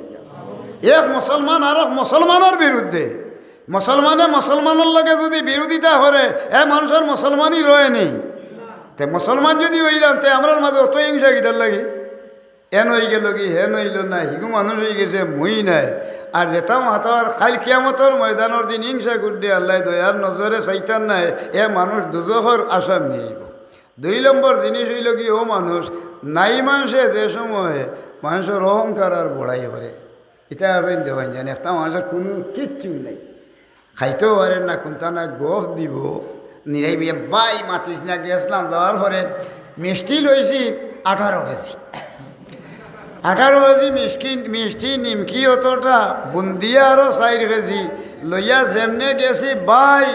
এক মুসলমান আরক মুসলমানর বিরুদ্ধে। মুসলমানে মুসলমানর লগে যুদি বিরোধিতা করে, এ মানষর মুসলমানি রয়নি। তে মুসলমান যুদি অইলাম, তে আমরার মাঝে অত হিংসা কিতার লাগি? এন অইগেলো কি, হেন অইলো না, হিগু মানুষ অইগেছে, মুই নাই। আর যেতা মাতার কাইল কিয়ামতর ময়দানর দিন হিংসা গুড্ডে আল্লায় দয়ার নজরে চাইতা নায়, এ মানুষ দুজখর আসামি অইবো। দুই নম্বর জিনিস অইলো কি, অউ মানুষ নাই মানষে যে সময় মানষর অহংকার আর বড়াই করে, ইতা আছইন দেখইন যেন, একটা মানষর কুনু কিচ্ছু নাই, খাইতেও পারের না, কুন্তা না গফ দিবো, নিরাইবো, "ভাই মাতিস না, গেছলাম, যাওয়ার পরে মিষ্টি লইছি আঠারো কেজি, আঠারো কেজি মিষ্টি, মিষ্টি নিমকি অতটা, বুন্দিয়া আরো চাইর কেজি, লইয়া যেমনে গেছি, ভাই,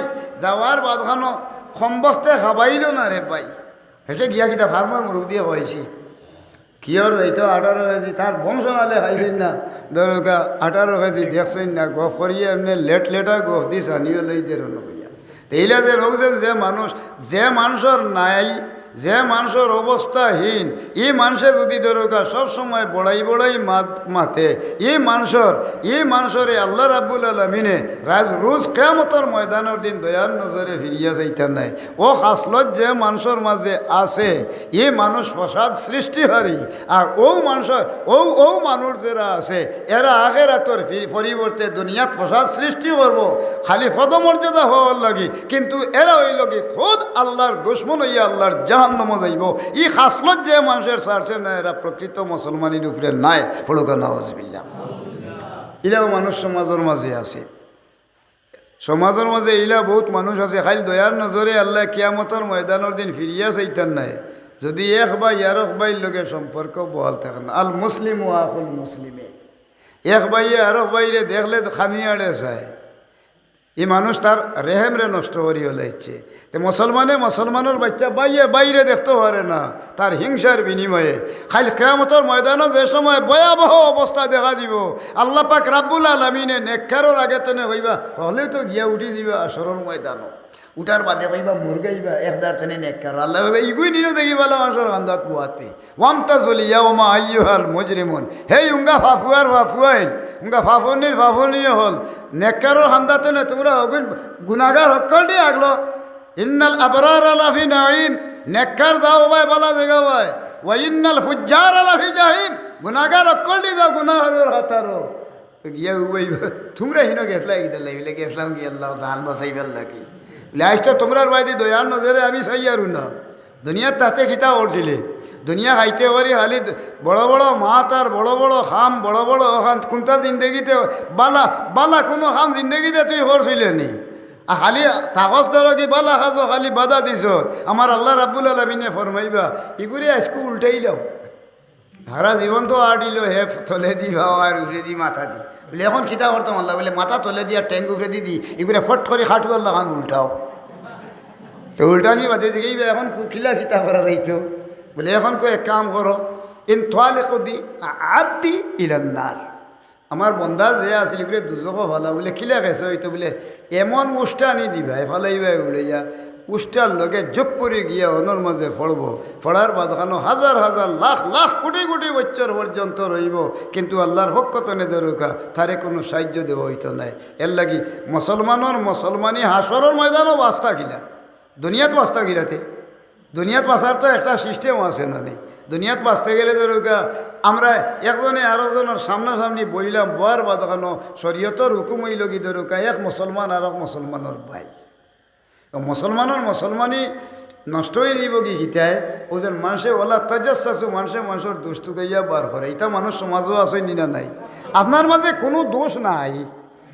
যাওয়ার বাদখানো কমবখতে খাবাইলো না রে ভাই।" হেষে গিয়া কিতা ফার্মর মুরব্বিয়ে কইছি, কিওর যাইতো আঠারো কেজি, তার বংশ নালে খাইছইন না। ধরউক্কা আঠারো কেজি দেখছইন না, গফ করিয়া এমনে লেট লেটা গফ দি সানিও লই দে রনো করিয়া। তে ইলা যে রউজেন যে মানুষ, যে মানষর নাই, যে মানষর অবস্থাহীন, ই মানষে যুদি ধরউক্কা সব সময় বড়াই বড়াই মাত-, মাতে, ই মানষর, ই মানষরে আল্লাহ রাব্বুল আলামিনে রাজ-, রুজ কিয়ামতর ময়দানর দিন দয়ার নজরে ফিরিয়া চাইতা নায়। অউ খাসলত যে মানষর মাঝে আছে, ই মানুষ ফসাদ সৃষ্টিকারী। আর অউ মানষর, অউ, অউ মানুষ যেরা আছে, এরা আখেরাতর ফি-, পরিবর্তে দুনিয়াত ফসাদ সৃষ্টি করবো, খালি পদমর্যাদা পাওয়ার লাগি। কিন্তু এরা অইলো কি, খুদ আল্লাহর দুশমন অইয়া আল্লাহর জাহান্নামো যাইবো। ই খাসলত যে মানষর ছাড়ছে না, এরা প্রকৃত মুসলমানির উপরে নাই। পড়ুক্কা নাউজুবিল্লাহ। ইলাও মানুষ সমাজর মাঝে আছে। সমাজর মাঝে ইলা বউত মানুষ আছে, কাইল দয়ার নজরে আল্লায় কিয়ামতর ময়দানর দিন ফিরিয়া চাইতা নায়, যুদি এক ভাই আরক ভাইর লগে সম্পর্ক বহাল থাকে না। আল মুসলিমু আখুল মুসলিমে, এক ভাইয়ে আরক ভাইরে দেখলে তো খানি আড়ে চায়, ই মানুষ তার রেহেমরে নষ্ট করি ফালাইছে। তে মুসলমানে মুসলমানর বাইচ্চা ভাইয়ে ভাইরে দেখতো পারে না, তার হিংসার বিনিময়ে। কাইল কিয়ামতর ময়দানো যে সময় ভয়াবহ অবস্থা দেখা দিবো, আল্লাহ পাক রাব্বুল আলামিনে নেককারর আগে তনে কইবা, হকলে তো গিয়া উঠি দিবা হাশরর ময়দানো। উঠার বাদে কইবা, মুরগাইবা, এক দার তনে নেককার। আল্লায় কইবা, ইগুইন ইনো দেখি ভালা মানষর কান্দাত বুয়াত পে। ওয়ামতাজুল ইয়াওমা আইয়ুহাল মুজরিমুন। হেই উঙ্গা ফাফুয়ার ফাফুয়াইন, উঙ্গা ফাফুনির ফাফুনি অকল। নেককারর কান্দাত তনে তুমরা অগুইন গুনাগার হক্কলটি আগলো। ইন্নাল আবরারা লাফি নাঈম। নেককার যাও ভাই, ভালা জাগা ভাই। ওয়া ইন্নাল ফুজ্জারা লাফি জাহিম। গুনাগার হক্কলটি যাও গুনাগারর কাতারো। তো গিয়া উবাইবা, তুমরা হিনো গেছলায় কিতার লাগি? বুলে, গেছলাম গি আল্লাহ জান বাঁচাইবার লাগি। বুলে, আইজ তো তুমরার বায়দি দয়ার নজরে আমি চাইয়ার না। দুনিয়াত থাকতে কিতা করছিলে? দুনিয়া খাইতে করি খালি দ-, বড় বড় মাত আর বড় বড় কাম, বড় বড় অখান। কুনটা জিন্দেগিতে বালা, বালা কুনু কাম জিন্দেগিতে তুই করছিলে নি? আর খালি থাকস ধরো কি বালা কাজো খালি বাধা দিছস। আমার আল্লাহ রাব্বুল আলামিনে ফরমাইবা, ইগুরে আইজকু উল্টাইলাও। হারা জীবন তো আটিলো, হে তলেদি পাও আর উপরেদি মাথাদি। বুলে, অখন কিতা করতাম আল্লাহ? বুলে, মাথা তলেদি আর ঠেং উপরেদি দি, ইগুরে ফট করি খাটুয়ার লাখান উল্টাও। তো উল্টানির বাদে জিগাইবা, অখন কু-, কিলা কিতা করা যাইতো? বুলে, অখন কয় এক কাম করো, ইনতালিকু বি আবদি ইলান নার। আমার বন্দা যে আছিল, ইগুরে দুজখো ফালাও। বুলে, কিলা গেছে অইতো? বুলে, এমন উষ্টানি দিবায়, ফালাইবায় উড়াইয়া, উষ্টার লগে জুপ পড়ি গিয়া অনর মাঝে পড়বো। পড়ার বাদ খানো হাজার হাজার, লাখ লাখ, কোটি কোটি বছর পর্যন্ত রইবো, কিন্তু আল্লাহর পক্ষ তনে ধরুকা, তারে কুনু সাহায্য দেওয়া অইতো নায়। এরলাগি মুসলমানর মুসলমানি হাশরর ময়দানো বাঁচতা কিলা, দুনিয়াত বাঁচতা কিলাতে। দুনিয়াত বাঁচার তো একটা system আছে না নি? দুনিয়াত বাঁচতে গেলে ধরুকা, আমরা একজনে আরকজনর সামনাসামনি বইলাম, বওয়ার বাদ খানো শরীয়তর হুকুম অইলো গি ধরুকা, এক মুসলমান আরক মুসলমানর ভাই। তো মুসলমানর মুসলমানি নষ্ট অই যাইবো গি কিতায়? অউ যেন মানষে ওয়ালা তাজাসসাসু, মানষে মানষর দোষ তুকাইয়া বার করে। ইতা মানুষ সমাজো আছইন নি না নাই? আপনার মাঝে কুনু দোষ নাই,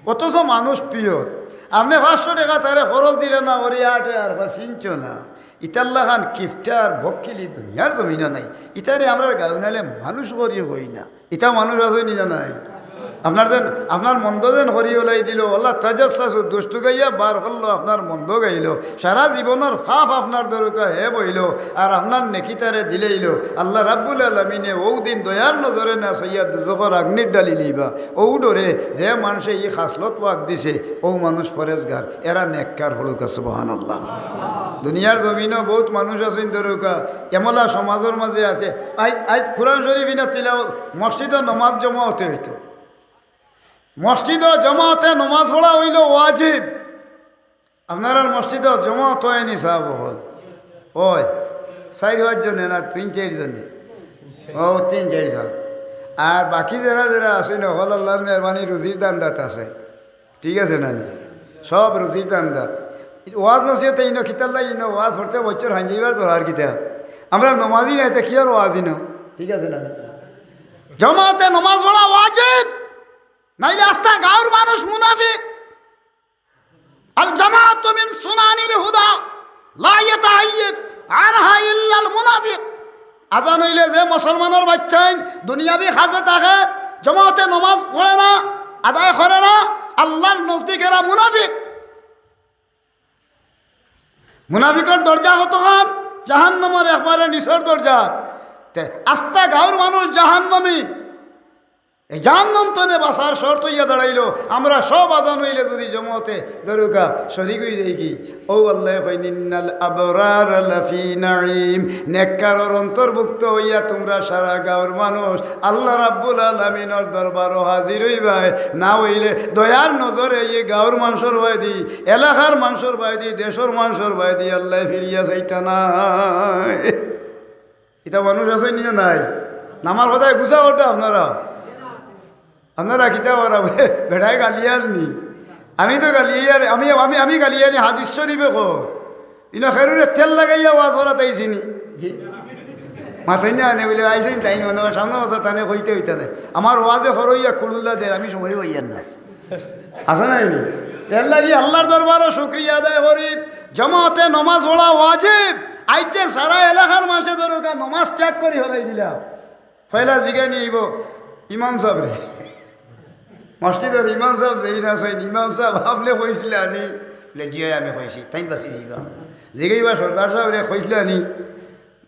অথচ মানুষ pure। আপনে পাঁচশো টেকা তারে খরচ দিলা না, ওরে আটে আর বা চিনছো না। ইতার লাখান কিপটা আর বকিলি দুনিয়ার জমিনো নাই। ইতারে আমরার গাঁওর নালে মানুষ করি কই না। ইতা মানুষ আছইন নি না নাই? আপনার যেন, আপনার মন্দ যেন করি ওলাই দিলো, ওয়ালা তাজাসসাসু, দোষ তুকাইয়া বার করলো, আপনার মন্দ গাইলো, সারা জীবনর পাপ আপনার ধরুকা হে বইলো, আর আপনার নেকি তারে দিলাইলো। আল্লাহ রাব্বুল আলামিনে অউ দিন দয়ার নজরে না চাইয়া দুজখর আগ্নিত ডালি লইবা। অউ ডরে যে মানষে ই খাসলত বাদ দিছে, অউ মানুষ পরেজগার, এরা নেককার, পড়ুকা সুবহানাল্লাহ। দুনিয়ার জমিনো বউত মানুষ আছইন ধরুকা, এমলা সমাজর মাঝে আছে। আইজ, আইজ কোরআন শরীফ ইনো তিলাওয়াত, মসজিদো নমাজ জমাতে অইতো। মসজিদো জমাতে নমাজ পড়া অইলো ওয়াজিব। আপনারার মসজিদো জমাত অয় নি সাব অকল? অয়। চাইর পাঁচ জনে না তিন চাইর জনে? অউ, তিন চাইর জন। আর বাকি যেরা যেরা আছইন, অকল আল্লাহর মেহেরবানি রুজির ধান্দাত আছে। ঠিক আছে না নি? সব রুজির ধান্দাত। ওয়াজ নসিহতে ইনো কিতার লাগি ইনো ওয়াজ পড়তে বছর হাঞ্জিবার দরকার কিতা? আমরা নমাজি নাই, তে কিওর ওয়াজ ইনো? ঠিক আছে না নি? জমাতে নমাজ পড়া ওয়াজিব, নাইলে আস্তা গাঁওর মানুষ মুনাফিক। আল জামাতু মিন সুনানিল হুদা, লা ইয়াতাহাইয়াজ আনহা ইল্লাল মুনাফিক। আজান অইলে যে মুসলমানর বাইচ্চাইন দুনিয়াবি কাজে থাকে, জমাতে নমাজ পড়ে না, আদায় করে না, আল্লাহর নজদিক এরা মুনাফিক। মুনাফিকর দরজা কতখান? জাহান্নামর একবারে নিচর দরজা। তে আস্তা গাঁওর মানুষ জাহান্নামী। এই জাহান্নাম তনে বাঁচার শর্ত অইয়া দাঁড়াইলো, আমরা সব আজান অইলে যুদি জমাতে দরুকা শরিক অই যাই কি? অউ আল্লায় কইন, "ইন্নাল আবরারা লাফি নাঈম।" নেককারর অন্তর্ভুক্ত অইয়া তুমরা সারা গাঁওর মানুষ আল্লাহ রাব্বুল আলামিনর দরবারো হাজির অইবায়, না অইলে দয়ার নজরে ই গাঁওর মানষর বায়দি, এলাকার মানষর বায়দি, দেশর মানষর বায়দি আল্লায় ফিরিয়া চাইতা নায়। ইতা মানুষ আছইন নি না নাই? না, আমার কথায় গুছা করতা আপনারা। আপনারা কিতা করা? বেটায় গালিয়ার নি? আমি তো গালিয়ার, আমি, আমি, আমি গালিয়ার নি, হাদিস শরিফে কয়। ইনো খেরুরে তেল লাগাইয়া ওয়াজ করাত আইছি নি? জি। মাতইন না নে বুলে, আইছইন তাইন মনো অয় সামনে বছর তানে কইতা অইতা নায়। আমার ওয়াজে হরইয়া কুলুল্লা দের, আমি সময় অইয়ার না। আছে না নি? এরলাগি আল্লাহর দরবারো শুকরিয়া আদায় করি, জমাতে নমাজ পড়া ওয়াজিব। আইজের সারা এলাকার মানষে দরুকা নমাজ ত্যাগ করি ফালাই দিলা। পয়লা জিগানি অইবো ইমাম সাবরে। মসজিদর ইমাম সাব যেইন আছইন, ইমাম সাব, আপনে কইছিলা নি? বলে, "জি অয়, আমি কইছি।" তাইন বাচি যিবা। জিগাইবা, "সর্দার সাবরে কইছিলা নি?"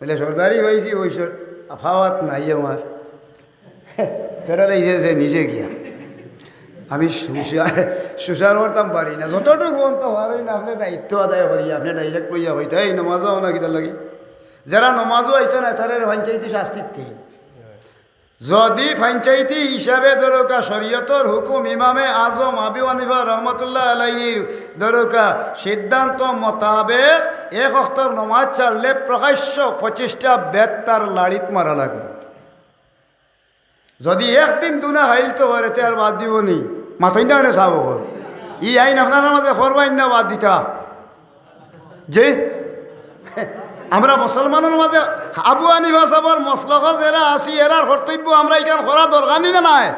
বলে, "সর্দারি কইছি, অউ সর-, ফাওয়াত নাই আমার।" ফেরা লাইছে নিচে গিয়া। আমি সুসা-, সুসার করতাম পারি না, যতটুকু অন্ত পারি না, আপনে দায়িত্ব আদায় করি, আপনে direct কইয়া কইতা, "এই নমাজো আও না কিতার লাগি?" যেরা নমাজো আইতো না, তারার পঞ্চায়েতি শাস্তি দিতে। যদি পঞ্চায়েতি হিসাবে ধরউক্কা শরীয়তর হুকুম ইমামে আজম আবু হানিফা রহমতুল্লাহ আলাইহির ধরউক্কা সিদ্ধান্ত মোতাবেক এক ওয়াক্তর নমাজ ছাড়লে প্রকাশ্য পঁচিশটা বেত তার লাড়িত মারা লাগবো। যদি একদিন দুনা খাইল তো করে, তে আর বাদ দিবো নি? মাতইন না কেনে সাব অকল? ই আইন আপনারার মাঝে করবা না বাদ দিতা? জি, আমরা মুসলমানর মাঝে আবু হানিফা সাবর মসলকো যেরা আছি, এরার কর্তব্য আমরা ইখান করা দরকার নি না নাই?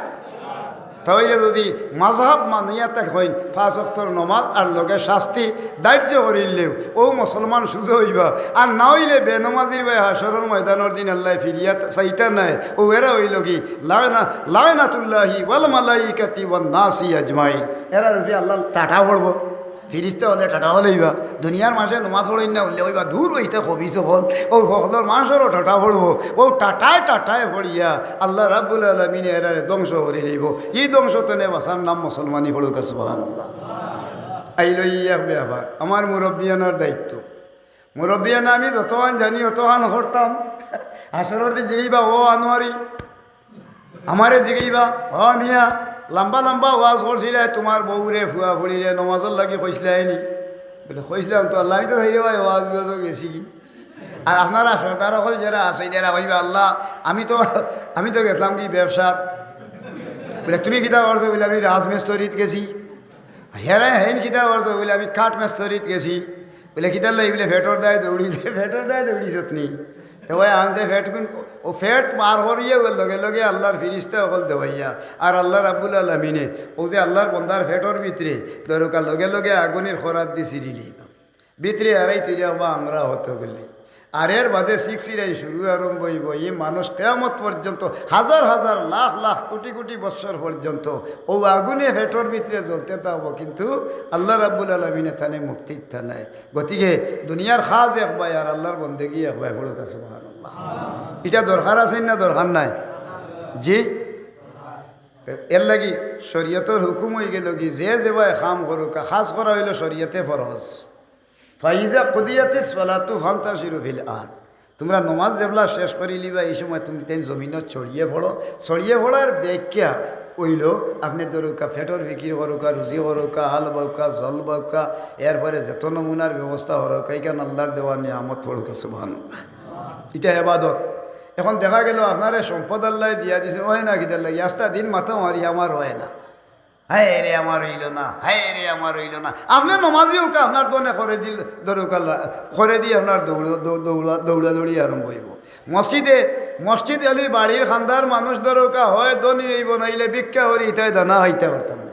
তাইলে যদি মাযহাব মানিয়া থাকইন, পাঁচ ওয়াক্তর নমাজ আর লগে শাস্তি ধার্য করিলেও অউ মুসলমান সুজা অইবা, আর না অইলে বেনমাজির বায় হাশরর ময়দানর দিন আল্লায় ফিরিয়া চাইতা নায়। অউ এরা অইলো কি, লানা-, লানাতুল্লাহি ওয়াল মালাইকাতি ওয়ান নাসি আজমাইন। এরার উপরে আল্লার টাটা পড়বো। ফিরিস্তা অকলে টাটা ফালাইবা। দুনিয়ার মানষে নমাজ পড়ইন না অইলে কইবা, "দূর অইতে খবিছ অকল।" অউ হকলর মানষরও টাটা পড়বো। অউ টাটায় টাটায় পড়িয়া আল্লা রাব্বুল আলামিনে এরারে ধ্বংস করি দিবো। ই ধ্বংস তনে বাচার নাম মুসলমানি, পড়উক্কা সুবহানাল্লাহ। আইলো ই এক ব্যাপার, আমার মুরব্বিয়ানার দায়িত্ব। মুরব্বিয়ানা আমি যতখান জানি অতখান করতাম। হাশরর দিন জিগাইবা, "ও আনোয়ারি।" আমারে জিগাইবা, "ও মিয়া, লাম্বা লাম্বা ওয়াজ করছিলায়, তুমার বউরে, ফুয়া ফুড়িরে নমাজর লাগি কইছলায় নি?" বলে, "কইছলাম তো আল্লা, আমি তো তাইরে ভাই ওয়াজ ওয়াজও গেছি কি।" আর আপনারা সর্দার অকল যেরা আছইন, এরা কইবা, "আল্লা, আমি তো, আমি তো গেছলাম কি ব্যবসাত।" বলে, "তুমি কিতা করছো?" বলে, "আমি রাজমিস্ত্রিত গেছি।" হেরা হেইন কিতা করছো? বলে, "আমি কাঠ মিস্ত্রিত গেছি।" বলে, "কিতার লাগি?" বলে, "পেটর দায় দৌড়ি, পেটর দায় দৌড়িছত নি?" তো ভাই, আনছে পেট কুন, অউ পেট বার করিয়া অউ লগে লগে আল্লার ফিরিস্তা অকল দেওয়াইয়া, আর আল্লা রাব্বুল আলামিনে অউ যে আল্লার বন্দার পেটর ভিতরে ধরউক্কা লগে লগে আগুনের খরাত দি ছিড়ি লইবা। ভিতরে আরাই তুই রে বাবা, আমরা হত গেলি। আর এর বাদে সিক্সিরাই শুরু আরম্ভ অইবো। ই মানুষ কিয়ামত পর্যন্ত, হাজার হাজার, লাখ লাখ, কোটি কোটি বৎসর পর্যন্ত অউ আগুনে পেটর ভিতরে জ্বলতে থাকবো, কিন্তু আল্লা রাব্বুল আলামিনে তানে মুক্তি দিতা নায়। গতিকে দুনিয়ার কাজ এক বায় আর আল্লার বন্দেগি এক বায়, পড়উক্কা সুবহানাল্লাহ। ইটা দরকার আছে না দরকার নাই? জি, এর লাগি শরীয়তর হুকুম অইগেলো কি, যে যেবায় কাম করউক্কা, কাজ করা অইলো শরীয়তে ফরজ। ফাইজা কুদিয়াতিস সালাতু ফান্তাশিরু ফিল আরদ। তুমরা নমাজ যেবলা শেষ করিলিবা, ই সময় তুমি তাইন জমিনো ছড়িয়ে পড়ো। ছড়িয়ে পড়ার ব্যাখ্যা অইলো, আপনে ধরউক্কা, পেটর ফিকির করউক্কা, রুজি করউক্কা, হাল বাউক্কা, জল বাউক্কা, এরপরে যত নমুনার ব্যবস্থা করউক্কা, ইখান আল্লার দেওয়া নিয়ামত, পড়উক্কা সুবহানাল্লাহ। ইটা এবাদত। এখন দেখা গেলো আপনারে সম্পদ আল্লায় দিয়া দিছে, অয় না কিতার লাগি, আস্তা দিন মাথা মারি আমার অয় না। হায় রে, আমার অইলো না, হায় রে, আমার অইলো না। আপনে নমাজি অউক্কা, আপনার দোনে করে দিল, ধরউক্কা, করে দি আপনার দৌড়-, দৌ-, দৌড়া-, দৌড়াদৌড়ি আরম্ভ অইবো। মসজিদে, মসজিদ অলি বাড়ির কান্দার মানুষ ধরউক্কা, হয় ধনী অইবো, নাইলে ভিক্ষা করি ইতায় দানা খাইতা পারতাম না।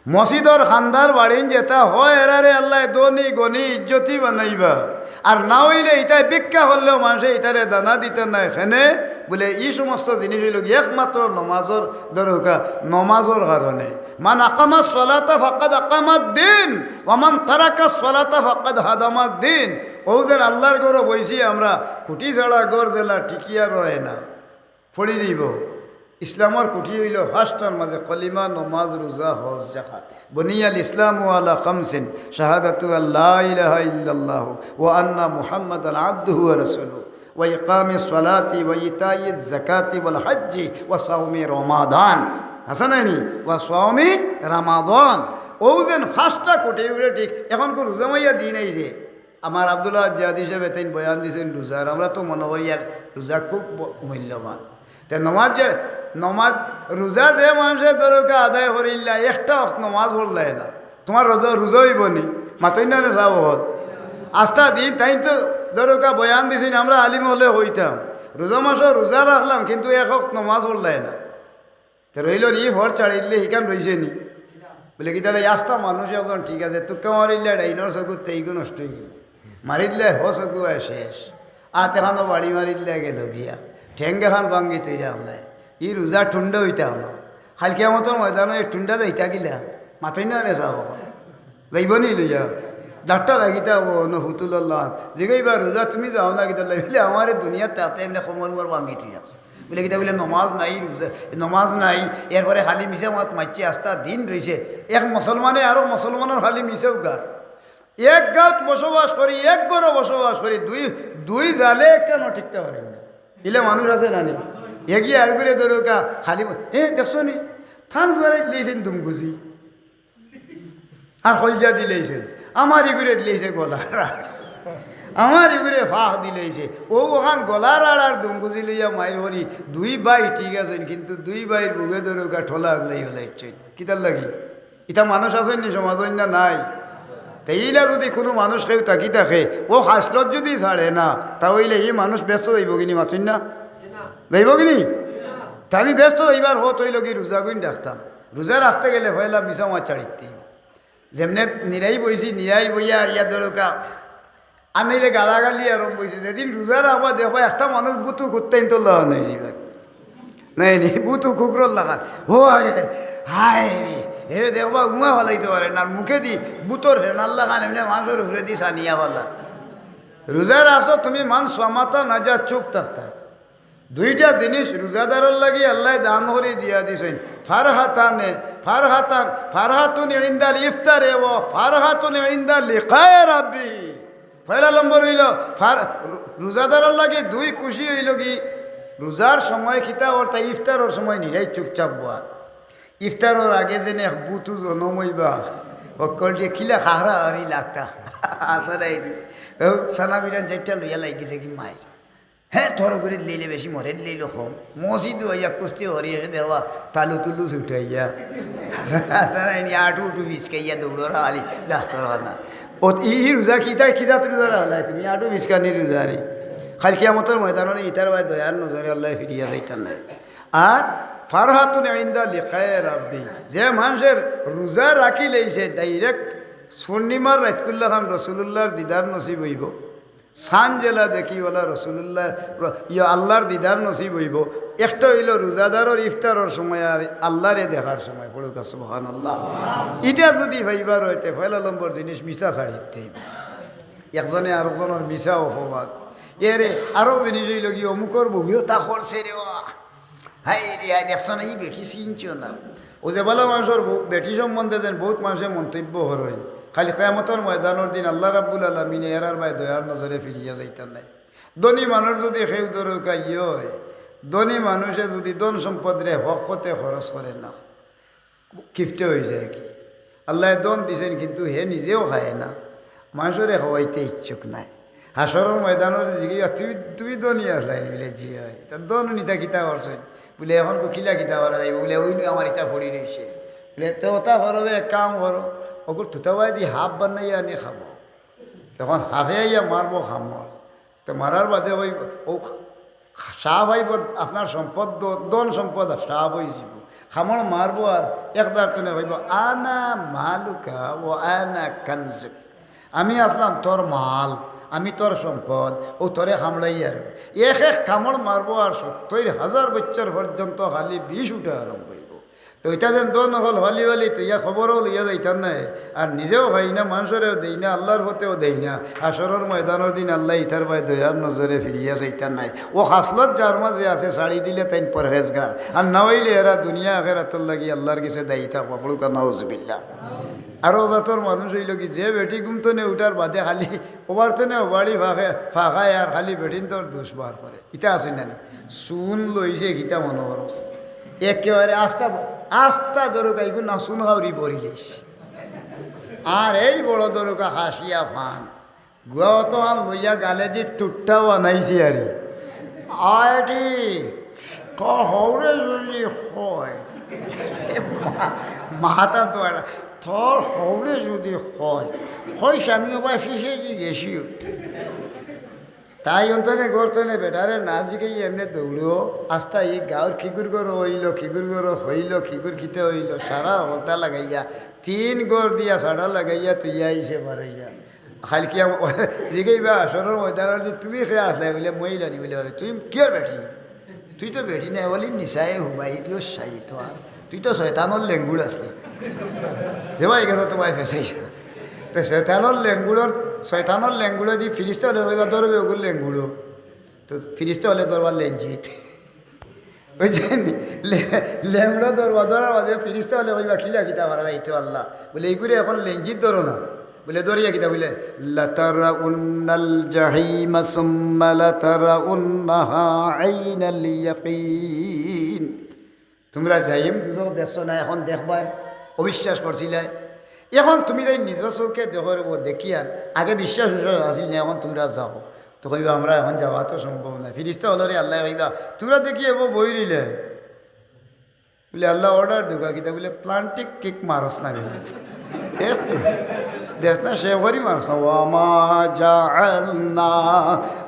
মসজিদর কান্দার বাড়িন যেতা হয়, এরারে আল্লায় ধনী, গনি, ইজ্জতি বানাইবা। আর না অইলে ইতায় ভিক্ষা করলেও মানষে ইতারে দানা দিতা নায়। কেনে? বলে, ই সমস্ত জিনিস অইলো গি একমাত্র নমাজর ধরউক্কা, নমাজর কারণে। মান আকামাস সালাতা ফাকাদ আকামাদ দিন, ওয়া মান তারাকাস সালাতা ফাকাদ হাদামাদ দিন। অউ যে আল্লার ঘরো বইছি আমরা, খুটি ছাড়া ঘর যেলা টিকিয়া রয় না, পড়ি যাইবো। ইসলামর খুটি অইলো পাঁচটার মাঝে কলিমা, নমাজ, রুজা, হজ, যাকাত। বুনিয়াল ইসলামু আলা খামসিন, শাহাদাতু আল্লা ইলাহা ইল্লাল্লাহু ওয়া আন্না মুহাম্মাদান আবদুহু ওয়া রাসূলুহু, ওয়া ইকামিস সালাতি ওয়া ইতাইজ যাকাতি ওয়াল হাজ্জি ওয়া সাওমি রমাদান। আছে না নি? ওয়া সাওমি রমাদান। অউ যেন পাঁচটা খুটির উপরে ঠিক। এখন কো রুজা মাইয়া দিন আইছে। আমার আব্দুল্লাহ জিয়াদি সাহেব এতাইন বয়ান দিছইন রুজার, আমরা তো মনো করি আর রুজা খুব ব-, মূল্যবান। তে নমাজ যে, নমাজ, রুজা যে মানষে ধরউক্কা আদায় করিল্লা, একটা ওয়াক্ত নমাজ পড়লায় না, তুমার রুজা, রুজা অইবো নি? মাতইন না নে সাব অকল। আস্তা দিন তাইন তো ধরউক্কা বয়ান দিছইন, আমরা আলিম অকলে কইতাম, রুজা মাসো রুজা রাখলাম, কিন্তু এক ওয়াক্ত নমাজ পড়লায় না। তে রইলো নি, ফর ছাড়ি দিলে হিখান রইছে নি? বলে, "কিতা রে, আস্তা মানুষ একজন ঠিক আছে, তুক্কা মারিলে ডাইনর চকুত তেইগু নষ্ট অইগেলো। মারি দিলে হো চকু আয় শেষ। আত এখানো বাড়ি মারি দিলে গেলো গিয়া। ঠেং এখান ভাঙ্গি তৈরা আমলায়। ই রুজা ঠুন্ডা অইতা আমলা।" কাইল কিয়ামতর ময়দানো এক টুন্ডা যাইতা কিলা? মাতইন না রে সাব। যাইবো নি লইয়া? ডাক্তার লাগিতা অইবো, না হুতুল আল্লাহ। জিগাইবা, "রোজা তুমি যাও না কিতার লাগি?" বলে, "আমারে দুনিয়াত থাকতে এমনে কোমর মোর ভাঙ্গি থুই আছে।" বলে, "কিতা?" বলে, "নমাজ নাই, রোজা, নমাজ নাই, এরপরে খালি মিছা মাত মারছে, আস্তা দিন রইছে।" এক মুসলমানে আরো মুসলমানর খালি মিছা উগার। এক গাঁওত বসবাস করি, এক ঘরো বসবাস করি, দুই, দুই জালে একখানো টিকতা পারি না। ইলা মানুষ আছে না নি? এগিয়ে আর ঘুরে ধরো কা, খালি ব-, এ, দেখছো নি? থান ফুয়ারে দিলেইছেন দুমগুজি। আর কলজা দিলেইছেন। আমার ইগুরে দিলেইছে গলার আড়। আমার ইগুরে ফাঁক দিলেইছে। ও ওখান গলার আড় আর দুমগুজি লইয়া মাইর করি। দুই ভাই ঠিক আছেন, কিন্তু দুই ভাইর বুকে ধরো কা ঠোলা আগলাই হলাইছেন। কিতার লাগি? ইতা মানুষ আছইন নি সমাজো, না নাই? তে ইলা যুদি কুনু মানুষ কেউ থাকি থাকে, অউ খাসলত যুদি ছাড়ে না, তা অইলে ই মানুষ বেহেস্তো যাইবো গি নি, মাতইন না? যাইবো গি নি? তে আমি বেহেস্তো যাইবার পথ অইলো গি রোজাগুইন রাখতাম। রোজা রাখতে গেলে পয়লা মিছা মাত ছাড়িতে অইবো। যেমনে নিরাই বইছি, নিরাই বইয়া আর ইয়া ধরো কা আর নাইলে গালাগালি আরম্ভ অইছে। যেদিন রোজা রাখবা দেখবা একটা মানুষ বুতু কুত্তাইন তো লাগান অইছে ভাই। নাই নি, বুতু কুকুরর লাগান। ও আরে, হায় রে, এ দেখবা উমা ফালাইতে পারে না, মুখেদি বুতর ফেনার লাগান এমনে মানুষর উপরেদি সানিয়া ফালা। রোজা রাখছো তুমি, মান সামাতা নাজা, চুপ থাকতা। দুইটা জিনিস রোজাদারর লাগি আল্লায় দান করি দিয়া দিছইন। ফারহাতানে, ফারহাতান, ফারহাতুন ইনদাল ইফতারে ওয়া ফারহাতুন ইনদাল লিকায়ে রাব্বি। পয়লা নম্বর অইলো ফার-, রো-, রোজাদারর লাগি দুই খুশি অইলো গি, রোজার সময় কিতা অর্থাৎ ইফতারর সময় নিরাই চুপচাপ বওয়া। ইফতারর আগে যেন এক বুতু জনম অইবা, অকলটিয়ে কিলা খাহরা হারি লাগতা। আসলে এই সানা বিরান চাইরটা লইয়া লাগি গেছে গি মাইর। হে, তোর উপরে দিলে বেশি, মরে দিলে কম। মসজিদ অইয়া কুস্তি হরি এসে দেওয়া, তালু তুলু ছুটাইয়া। হাসান আইনি আটু উটু বিচকাইয়া দৌড়র খালি ডাক্তর খানা। ও, ই, ই রোজা কিতা, কিতা রোজা রাখলাই তুমি? আটু বিচকানি রোজা রে। খালি কিয়ামতর ময়দানো নি ইতার বায় দয়ার নজরে আল্লায় ফিরিয়া যাইতার নাই। আর ফারহাতুন ইনদা লিকায়ে রাব্বি। যে মানুষের রোজা রাখি লইছে, direct পূর্ণিমার রাইতকুল্লা খান রসুলুল্লাহর দিদার নসিব অইবো। সান যেলা দেখি ওলা রসুলুল্লাহ, র-, ইয়া আল্লাহর দিদার নসিব অইবো। একটা অইলো রোজাদারর ইফতারর সময় আর আল্লাহরে দেখার সময়। পড়ুক্কা সুবহানাল্লাহ। ইটা যুদি পাইবার অইতে পয়লা নম্বর জিনিস মিছা ছাড়িতে। একজনে আরকজনর মিছা অপবাদ। এরে আরক জিনিস অইলো গি অমুকর বউয়ে তা করছে রে বা। হায় রে, হায়, দেখছো না, ই বেটি চিনছো না। অউ যে ভালা মানুষর বউ, বেটি সম্বন্ধে যেন বউত মানুষে মন্তব্য করইন। খালি কিয়ামতর ময়দানর দিন আল্লাহ রাব্বুল আলামিনে এরার বায় দয়ার নজরে ফিরিয়া যাইতা নাই। ধনী মানুষ যুদি কেউ ধরো কাইয় অয়, ধনী মানুষে যুদি ধন সম্পদরে হক পথে খরচ করে না, কিপটে অইযায় কি? আল্লায় ধন দিছইন, কিন্তু হে নিজেও খায় না, মানষরে খাওয়াইতে ইচ্ছুক নায়। হাশরর ময়দানো জিগাইবা, "তুই, তুই ধনী আছলায় নি?" বুলে, "জি অয়।" "তা ধন নিতা কিতা করছইন?" বুলে, "অখন কিলা কিতা করা যাইবো?" বুলে, "অউ নু আমার ইতা পড়ি রইছে।" বুলে, "তে অতা করো বে, এক কাম করো, অগুর তুতাবায়দি হাফ বানাইয়া আনি খাবো।" তখন হাফে আইয়া মারবো খামড়। তে মারার বাদে অউ, অউ সাফ অইবো, আপনার সম্পদ, ধ-, ধন সম্পদ সাফ অইযিবো। খামড় মারবো আর এক দাঁত তনে কইবো, "আনা মালুকা ওয়া আনা কানজুক।" আমি আছলাম তোর মাল, আমি তোর সম্পদ, অউ তোরে খামড়াইয়ার। এক এক খামড় মারবো আর সত্তইর হাজার বছর পর্যন্ত খালি বিষ উঠা আরম্ভ অইবো। তে অইটা যেন ধন অকল ফালি ফালি থইয়া কবরো লইয়া যাইতাম নায়, আর নিজেও খাই না, মানষরেও দেই না, আল্লাহর পথেও দেই না। হাশরর ময়দানর দিন আল্লায় ইতার বায় দয়ার নজরে ফিরিয়া চাইতা নায়। অউ খাসলত যার মাঝে আছে, ছাড়ি দিলে তাইন পরহেজগার, আর না অইলে এরা দুনিয়া আখেরাতর লাগি আল্লাহর গেছে দায়ী থাকবা। পড়ুক্কা নাউজুবিল্লাহ। আরক জাতর মানুষ অইলো কি, যে বেটি ঘুম তনে উঠার বাদে খালি ওবার তনে ওবাড়ি ফাঁকে, ফাঁকায় আর খালি বেটিন্তর দুষ বার করে। ইতা আছে না নি? চুন লইছে কিতা মনো করো? একেবারে আস্তা, আস্তা ধরো গাইব না, চুন হাউরি ভরি লইছে। আর এই বড় ধরো গা হাসিয়া ফান, গুয়া অত আন লইয়া গালেদি টুট্টা বানাইছে আরে। আয়ডি, তোর হউরে যদি হয়, মা-, মাথা তো আর, তোর হউরে যদি হয়, কইস আমি ওবায় ফিসে কি গেছি। তাই অন্তনে গর্তনে বেটারে না জিগাইয়া এমনে দৌড়ো, আস্তা ই গাঁওর কিগুর ঘরো অইলো, কিগুর ঘরো হইলো, কিগুর কিতা অইলো, সারা হলতা লাগাইয়া, তিন ঘর দিয়া সাড়া লাগাইয়া তুইয়া আইছে বারইয়া। খালি কি আম-, জিগাইবা, হাশরর ময়দানর দিন তুমি কে আছলায়? বুলে, "মহিলা নি?" বুলে, "তুই কিয়র বেটি? তুই তো বেটি নায়।" বুলে, "নিসায়ে হুবাইলুশ শাইতান।" তুই তো শয়তানর লেঙ্গুড় আছলি, যে ভাই গেছে তোমায় ফেসাইছে। তো শয়তানর লেঙ্গুড়র, শয়তানর লেঙ্গুড়ে দি ফিরিস্তা অকলে কইবা, "ধরো বে ওগুর লেঙ্গুড়ো।" তো ফিরিস্তা অকলে ধরবা লেঞ্জিত। বুঝছইন নি? লে-, লেঙ্গুড়ো ধরবা, ধরার বাদে ফিরিস্তা অকলে কইবা, "কিলা কিতা করা যাইতো আল্লাহ?" বলে, "এইগুরে এখন লেঞ্জিত ধরো না।" বলে, "ধরিয়া কিতা?" বলে, "লাতারাউন্নাল জাহিমা সুম্মা লাতারাউন্নাহা আইনাল ইয়াকিন।" তুমরা জাহিম দুজখ দেখছো না, এখন দেখবায়, অবিশ্বাস করছিলায়। এখন তুমি যাই নিজ চউখে দেখো রে বা, দেখিয়ার আগে বিশ্বাস উশ্বাস আছিল না, এখন তুমরা যাও। তো কইবা, "আমরা এখন যাওয়া তো সম্ভব না।" ফিরিস্তা অকলরে আল্লায় কইবা, "তুমরা দেখি এবো বই রইলে।" বলে, "আল্লাহ অর্ডার দেউক্কা কিতা?" বলে, "প্লান্টিক কিক মারস না রে।" দেশ না, দেশ না, সে করি মারস না। "ওয়া মা জাআলনা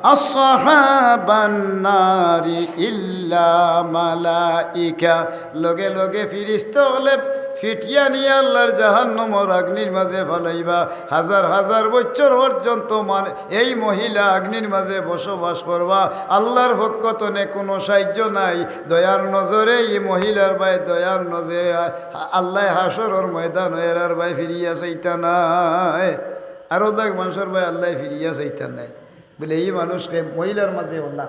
আসহাবান নারি ইল্লা মালাইকা।" লগে লগে ফিরিস্তা অকলে ফিটিয়া নিয়া আল্লাহর জাহান্নামর আগ্নির মাঝে ফালাইবা। হাজার হাজার বছর পর্যন্ত মানে এই মহিলা আগ্নির মাঝে বসবাস করবা। আল্লাহর পক্ষ তনে কোনো সাহায্য নাই। দয়ার নজরে এই মহিলার বায়, দয়ার নজরে আ-, আল্লায় হাশরর ময়দান এরার বায় ফিরিয়া চাইতা নায়। আরো দাগ মানষর বায় আল্লায় ফিরিয়া চাইতা নায়। বলে, এই মানুষ কে মহিলার মাঝে অলা,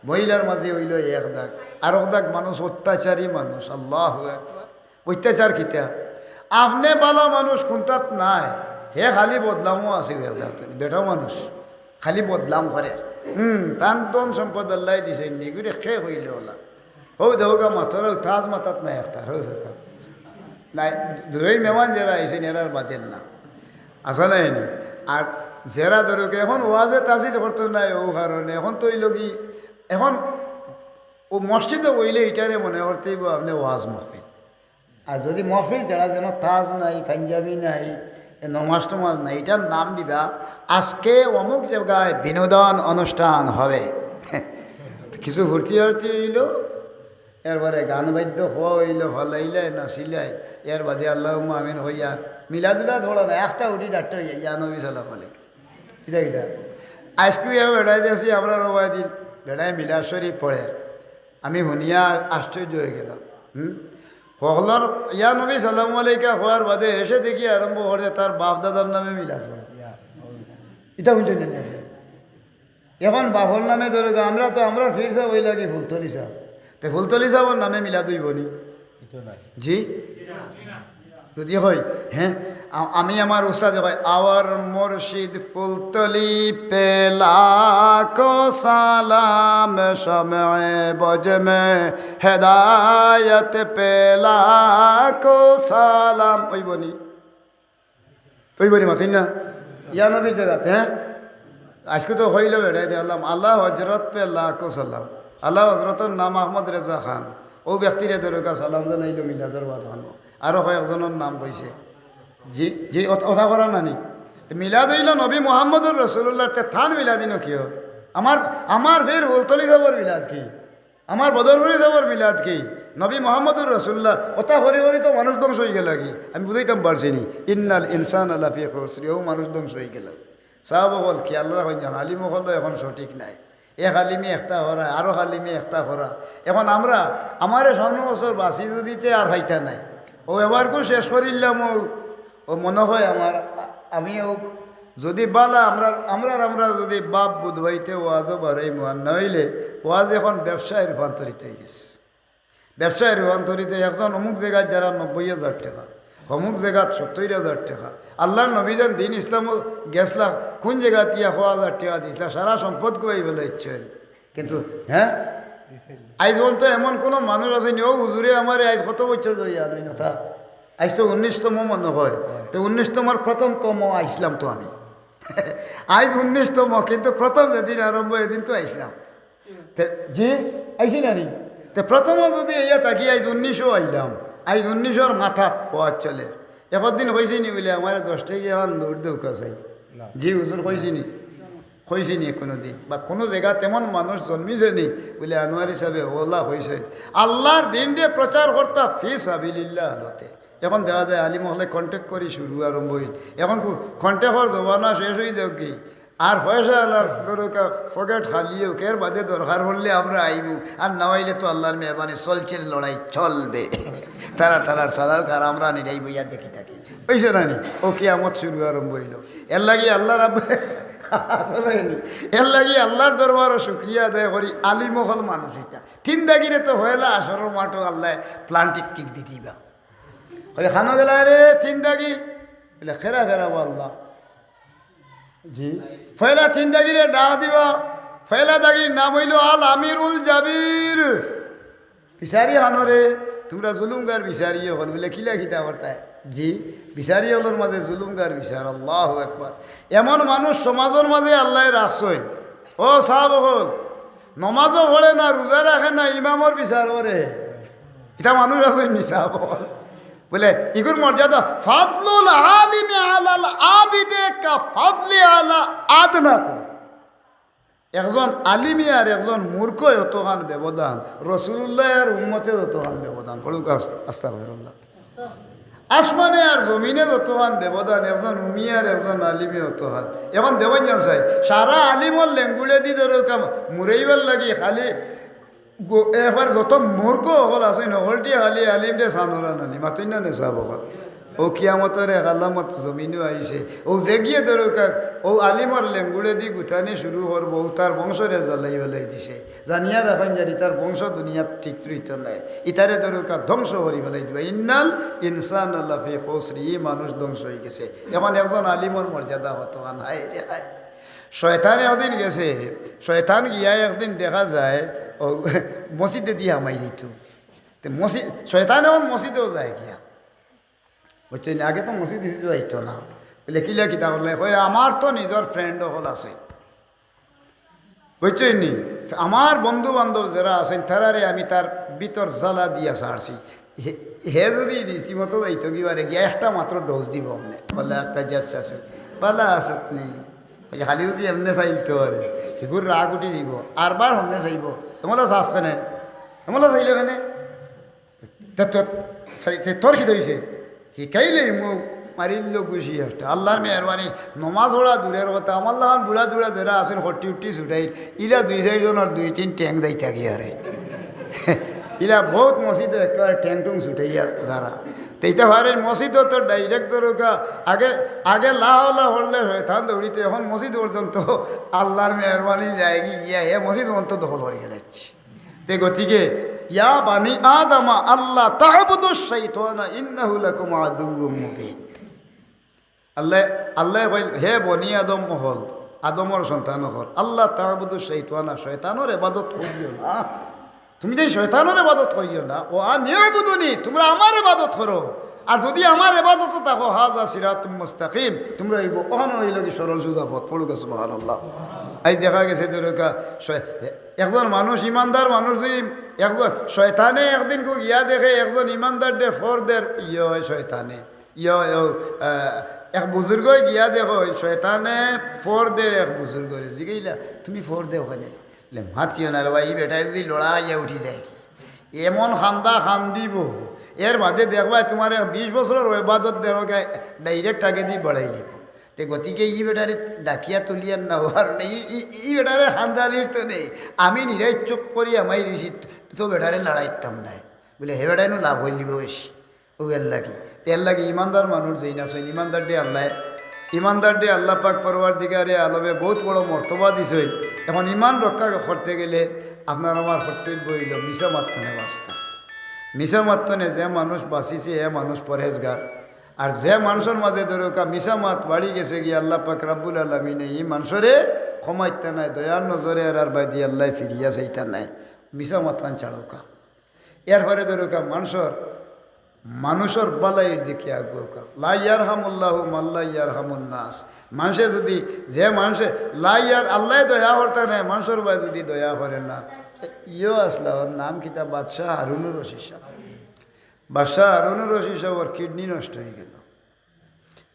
মহিলার মাঝে অইলো এক দাগ, আরক দাগ মানুষ অত্যাচারী মানুষ। আল্লাহু আকবার। অত্যাচার কিতা? আপনে ভালা মানুষ কুনটাত নাই, হে খালি বদলামো আছে, বেটা মানুষ খালি বদলাম করে। হুম, তান ধন সম্পদ আল্লায় দিছে, নিগুরে খে অইলে অলা। হউ দেখউক্কা মাতর, তাজ মাথাত নাই একটার, হউ সেটা। নাই, দূরই মেহমান যেরা আইছইন, এরার বাদের না। আসলে হয়নি। আর যেরা ধরউক্কা, এখন ওয়াজে তাজির করতো নাই, ও কারণে এখন তো অইলো কি, এখন ও মসজিদো বইলে ইটারে মনে করতে অইবো আপনে ওয়াজ মাহফিল। আর যদি মহফিল ছাড়া যেন তাজ নাই, পাঞ্জাবি নাই, এ নমাজ টমাজ নাই, ইটার নাম দিবা, "আজকে অমুক জাগায় বিনোদন অনুষ্ঠান হবে।" কিছু ফুর্তি আর্তি অইলো, এরপরে গান বাদ্য হওয়া অইলো, ফালাইলাই, নাচিলাই, এর বাদে আল্লাহুম্মা আমিন কইয়া মিলাদুলাদ পড়া না, একটা উঠি ডাক্তার ইয়া, ইয়া নবী সালাম আলাইকুম। কিতা কিতা? আইজকু ইয়া বেড়াই দেখছি, আমরা রবাই দিন বেড়াই মিলাদ শরীফ পড়ের। আমি হুনিয়া আশ্চর্য অইগেলাম। হুম? হকলর ইয়া নবী সালামু আলাইকা কওয়ার বাদে এসে দেখি আরম্ভ করছে তার বাপ দাদার নামে মিলাদ পড়া। ইটা হুনছইন না নি? এখন বাপর নামে ধরউক্কা, আমরা তো, আমরার পীর সাব অইলা গি ফুলতলি সাব। তে ফুলতলি সাবর নামে মিলাদ অইবো নি? জি? যদি কই, হ্যাঁ, আ-, আমি আমার উস্তাদে কই, "আওয়ার মুর্শিদ ফুলতলি পে লাখো সালাম, শমে বজ মে হেদায়ত পে লাখো সালাম।" অইবো নি? অইবো নি মাতইন না? ইয়া নবীর জাগাত, হ্যাঁ? আইজকু তো কইলো বেটায় দেখলাম, "আলা হজরত পে লাখো সালাম।" আলা হজরতর নাম আহমদ রেজা খান। অউ ব্যক্তিরে ধরউক্কা সালাম জানাইলো মিলাদর বাদ খানো। আরো কয়েকজনর নাম কইছে। জি, জি, অত-, অতা করা না নি? তে মিলাদ অইলো নবী মুহাম্মদুর রাসূলুল্লাহর, তে তান মিলাদ ইনো কিয়? আমার, আমার পীর ফুলতলি সাবর মিলাদ কি? আমার বদরপুরি সাবর মিলাদ কি? নবী মুহাম্মদুর রাসূলুল্লাহ, অতা করি করি তো মানুষ ধ্বংস অইগেলা গি। আমি বুঝাইতাম পারছি নি? ইন্নাল ইনসানা লাফি খুসরি, অউ মানুষ ধ্বংস অইগেলা। সাব অকল কি আল্লাহ কইন জানো, আলিম অকল তো এখন সঠিক নাই। এক আলিমে একটা করা, আরো আলিমে একটা করা। এখন আমরা, আমারে সামনে বছর বাঁচি যদি তে আর খাইতা নাই। অউ এবারকু শেষ করিলাম, অউ, অউ মনে কয় আমার, আমি অউ যদি বালা আমরা, আমরার আমরা যদি বাপ বুধবাইতে ওয়াজও বাড়াইমু, আর না অইলে ওয়াজ এখন ব্যবসায় রূপান্তরিত অইগেছে। ব্যবসায় রূপান্তরিত, একজন অমুক জাগাত যারা নব্বই হাজার টেকা, অমুক জাগাত সত্তইর হাজার টেকা, আল্লাহর নবী যেন দিন ইসলামো গেছলা, কুন জাগাত ইয়া কয় হাজার টেকা দিছলা, সারা সম্পদ খুয়াই ফালাইছইন। কিন্তু, হ্যাঁ, আইজ পর্যন্ত এমন কুনু মানুষ আছে নি, "ও হুজুরে আমারে আইজ কত বছর ধরি আনইন না তা?" আইজ তো উনিশতম মনে কয়, তো উনিশতমর প্রথমতম আইছলাম তো আমি। আইজ উনিশতম, কিন্তু প্রথম যেদিন আরম্ভ, এদিন তো আইছলাম। তে, জি, আইছি না নি? তে প্রথমো যদি ইয়া থাকি, আইজ উনিশো আইলাম, আইজ উনিশোর মাথাত ওয়াজ চলের। একদিন কইছি নি বুলে, "আমারে দশ টেকা অখান নোট দেউক্কা চাই।" না। জি, হুজুর কইছি নি? কইছি নি কুনুদিন? বা কুনু জাগাত এমন মানুষ জন্মিছে নি বুলে, আনোয়ারি সাবে অলা কইছইন। আল্লাহর দিনরে প্রচার করতা ফি সাবিলিল্লাহ আলোতে। এখন দেখা যায় আলিম অকলে contact করি শুরু আরম্ভ অইল। এখন কু-, contact-র জমানা শেষ অই যাউক গি। আর পয়সা আলার দরকার, পকেট খালি হোক, এর বাদে দরকার পড়লে আমরা আইমু, আর না আইলে তো আল্লাহর মেহরবানি চলছে, লড়াই চলবে। তারা তারার সাদা হোক, আর আমরা নিরাই বইয়া দেখি থাকি। অইছে না নি? ও কিয়ামত শুরু আরম্ভ অইল। এর লাগি আল্লাহ রাব্বে, আসলে নি? এর লাগি আল্লাহর দরবারও শুকরিয়া আদায় করি, আলিম অকল মানুষ ইতা। তিন দাগিরে তো পয়লা হাশরর মাঠো আল্লাহ প্লান্টিক কিক দি দিবা। কইবে, "খানো গেলা রে তিন দাগি?" বলে, "খেরা খেরা ও আল্লাহ।" জি। পয়লা তিন দাগিরে ডাক দিবা। পয়লা দাগির নাম অইল আল আমিরুল জাবির। বিচারি খানো রে, তোমরা জুলুমগার বিচারি অকল। বলে, "কিলা কিতা করতায়?" জি, বিচারি অকলর মাঝে জুলুমগার বিচার। আল্লাহু আকবার। এমন মানুষ সমাজর মাঝে আল্লায় রাখছইন। ও সাব অকল, নমাজও পড়ে না, রোজা রাখে না, ইমামর বিচার করে। ইতা মানুষ আছইন নি সাব অকল? বলে, ইগুর মর্যাদা, "ফাদলুল আলিমি আলাল আবিদে কা ফাদলি আলা আদনাকুম।" একজন আলিমে আর একজন মূর্খ অতখান ব্যবধান, রাসূলুল্লাহ আর উম্মতে অতখান ব্যবধান। পড়ুক আস্ত-, আস্তাগফিরুল্লাহ। আসমানে আর জমিনে অতখান ব্যবধান, একজন উমি আর একজন আলিমে অতখান। এখন দেখইন যান চাই, সারা আলিমর লেঙ্গুড়ে দি ধরো কাম মুরাইবার লাগি খালি গো-, এবার যত মূর্খ অকল আছইন, হকলটি খালি আলিমরে সানরা নানি, মাতইন না নে সাব অকল। ও কিয়ামতর এক আলামত জমিনো আইছে। ও যে গিয়ে ধরো কা-, ও আলিমর লেঙ্গুড়ে দি গুতানি শুরু করবো, ও তার বংশরে জ্বালাই বালাই দিছে। জানিয়া রাখইন যারি, তার বংশ দুনিয়াত ঠিক রইতো নায়। ইতারে ধরো কা ধ্বংস করি বালাই দিবা। ইন্নাল ইনসানা লাফি খুসরি, ই মানুষ ধ্বংস অই গেছে। এখন একজন আলিমর মর্যাদা অতখান, হায় রে হায়। শয়তান একদিন গেছে, শয়তান গিয়া একদিন দেখা যায়, ও মসজিদে দি হামাই দিত। তে মসজিদ, শয়তান এখন মসজিদেও যায় গিয়া। বুঝছইন নি? আগে তো মসজিদ উসজিদে যাইতো না। বলে, "কিলা কিতা করলে?" কয়, "আমার তো নিজর friend অকল আছে।" বুঝছইন নি? আমার বন্ধু বান্ধব যেরা আছইন, তারারে আমি তার ভিতর জ্বালা দিয়া ছাড়ছি। হে, হে যদি রীতিমতো যাইতো কি বারে গিয়া একটা মাত্র dose দিব আপনি। বলে, "আচ্ছা, যাচ্ছে আছে।" বলে, "আছে নি।" ওই যে খালি যদি এমনে চাইতো পারে, হিগুর রাগ উঠি দিব। আরবার হমনে চাইব। এমলা চাস কেনে? এমলা চাইলে কেনে? তে তোর, সে, সে তোর কিতা অইছে? হিকাইলে মুখ মারিল গুছি একটা। আল্লাহর মেহরবানি, নমাজ পড়া দূরের কথা, আমার লাখান বুড়া জুড়া যেরা আছইন, হট্টি উট্টি ছুটাইল, ইলা দুই চাইর জনর দুই তিন ঠ্যাং যাইতা গিয়া রে। ইলা বউত মসজিদো একেবারে ঠ্যাং টুং ছুটাইয়া যারা। তে ইতা পারের মসজিদো তো direct ধরো কা, আগে, আগে লা হাওলা পড়লে শয়তান দৌড়িতো, এখন মসজিদ পর্যন্ত আল্লাহর মেহরবানি যায়গি গিয়া, হে মসজিদ পর্যন্ত দখল করিয়া যাইছে। তে গতিকে, "ইয়া বানি আদমা আল্লা তা'বুদুশ শাইতানা ইন্নাহু লাকুম আদুউম মুবিন।" আল্লাহ, আল্লাহ কইল, "হে বনি আদম অকল, আদমর সন্তান অকল, আল্লা তা'বুদুশ শাইতানা, শয়তানর ইবাদত করিও না। তুমি যে শয়তানর ইবাদত করিও না, ওয়া আনি'বুদুনি, তোমরা আমার ইবাদত করো। আর যদি আমার ইবাদতো থাকো, হাযা সিরাতুম মুস্তাকিম, তোমরা অইবো, অখান অইলো কি সরল সুজা পথ।" পড়ুক সুবহানাল্লাহ। আইজ দেখা গেছে যে, রইকা, শয়-, একজন মানুষ, ইমানদার মানুষ যদি একজন, শয়তানে একদিন কো গিয়া দেখে একজন ইমানদাররে ফর দের, ইয়ে অয় শয়তানে, ইয়ে অয়, ও, আহ, এক বুজুর্গই গিয়া দেখইন শয়তানে ফর দের এক বুজুর্গরে। জিগাইলা, "তুমি ফর দেও কেনে?" বলে, "মাতিও না রে ভাই, ই বেটায় যদি লড়াইয়া উঠি যায়, এমন কান্দা কান্দিবো, এর বাদে দেখবায় তুমার এক বিশ বছরর ইবাদত দেরকা direct আগেদি বাড়াই দিবো।" তে গতিকে ই বেটারে ডাকিয়া তুলিয়া নেওয়ার নাই, ই, ই, ই বেটারে কান্দানির তো নাই। আমি নিরাই চুপ করি হামাই রইছি, তো বেটারে লড়াইতাম নায়। বলে, "হে বেটায় নু লাভ অইলিবো বেশি।" ও এর লাগি। তে এর লাগি ইমানদার মানুষ যেইন আছইন, ইমানদাররে আল্লায়, ইমানদাররে আল্লা পাক পরওয়ারদিগারে আলমে বউত বড় মর্তবা দিছইন। এখন ইমান রক্ষা করতে গেলে আপনার আমার কর্তব্য অইলো মিছা মাত থনে বাঁচতা। মিছা মাত থনে যে মানুষ বাঁচিছে, হে মানুষ পরহেজগার। আর যে মানুষর মাঝে ধরউক্কা মিছা মাত বাড়ি গেছে গিয়া, আল্লা পাক রাব্বুল আলামিনে ই মানুষরে ক্ষমা করতা নায়, দয়ার নজরে এরার বায়দি আল্লায় ফিরিয়া চাইতা নায়। মিছা মাতখান ছাড়উক্কা। এরপরে ধরউক্কা মানুষর, মানুষর ভালাইর দিকে আগুয়াউক্কা। লা ইয়ারহামুল্লাহু মান লা ইয়ারহামুন নাস। মানষে যদি, যে মানষে, লা ইয়ার-, আল্লায় দয়া করতা নায়, মানষর বায় যদি দয়া করে না। ইয়ো আছলা, ওর নাম কিতা? বাদশাহ হারুনুর রশিদ সাব। বাদশাহ হারুনুর রশিদ সাবর kidney নষ্ট অইগেলো।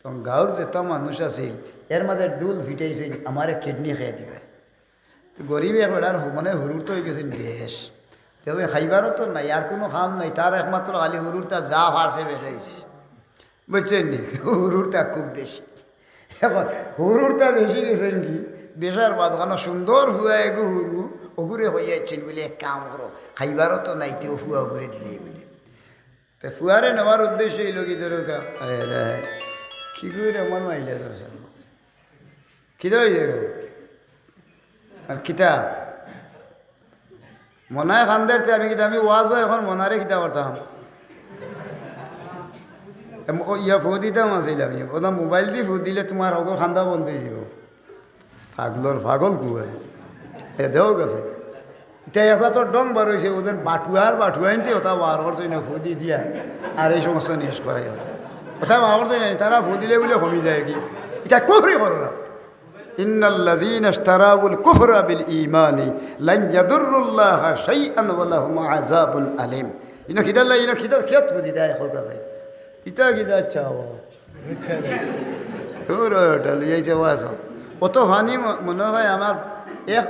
তখন গাউর যেতা মানুষ আছিল, এর মাঝে ঢুল ফিটাইছইন, "আমারে kidney খেয়ে দিবে।" তো গরিব এক বেটার হু-, মানে হুরুর তো অইগেছইন বেশ। তে খাইবারও তো নাই, আর কুনু কাম নাই, তার একমাত্র খালি হুরুরতা যা পারছে বেশাইছে। বুঝছইন নি? হুরুরতা খুব বেশি। এখন হুরুরতা বেশি গেছইন কি? বেশার বাদ খানো সুন্দর ফুয়া এগু হুরু, অগুরে কইয়া আইছইন বুলে, "এক কাম করো, খাইবারও তো নাই, তেও ফুয়া অগুরে দিলাই" বুলে। তে ফুয়ারে নেওয়ার উদ্দেশ্য অইলো কি, ধরো কা-, আরে, আরে, কি করে আমার মাইলে ধরছে? কিতা অইছে গো? আর কিতা? মনায় কান্দের তে আমি কিতা, আমি ওয়াজও এখন মনারে কিতা করতাম? এম, ও ইয়া ফু দিতাম আছিল আমি। ওটা মোবাইল দি ফু দিলে তোমার হগর কান্দা বন্ধ অই যাব। পাগলর পাগল কুয়াই। এ দেও গেছে। ইটা একটা তো ডং বার অইছে, ওদের বাটুয়ার বাটুয়াইনতে ওটা বার করছে না ফু দি দিয়া। আর এই সমস্ত নিউজ করাই ওটা। ওটা বার করছে না, তারা ফু দিলে বুলে কমি যায় কি? ইটা কুফরি করো না। ইন্নাল্লাযীনা ইশতারাউল কুফরা বিল ঈমানি লান ইয়াদুররুল্লাহা শাইআন ওয়া লাহুম আযাবুন আলীম। ইনো কিতা লা, ইনো কিতা খেত ফু দিতা এখন কাছে। ইটা কিতা আচ্ছা হবো। তোর ওটা লইয়া আইছে ওয়াজ। অত পানি ম-, মনে হয় আমার এক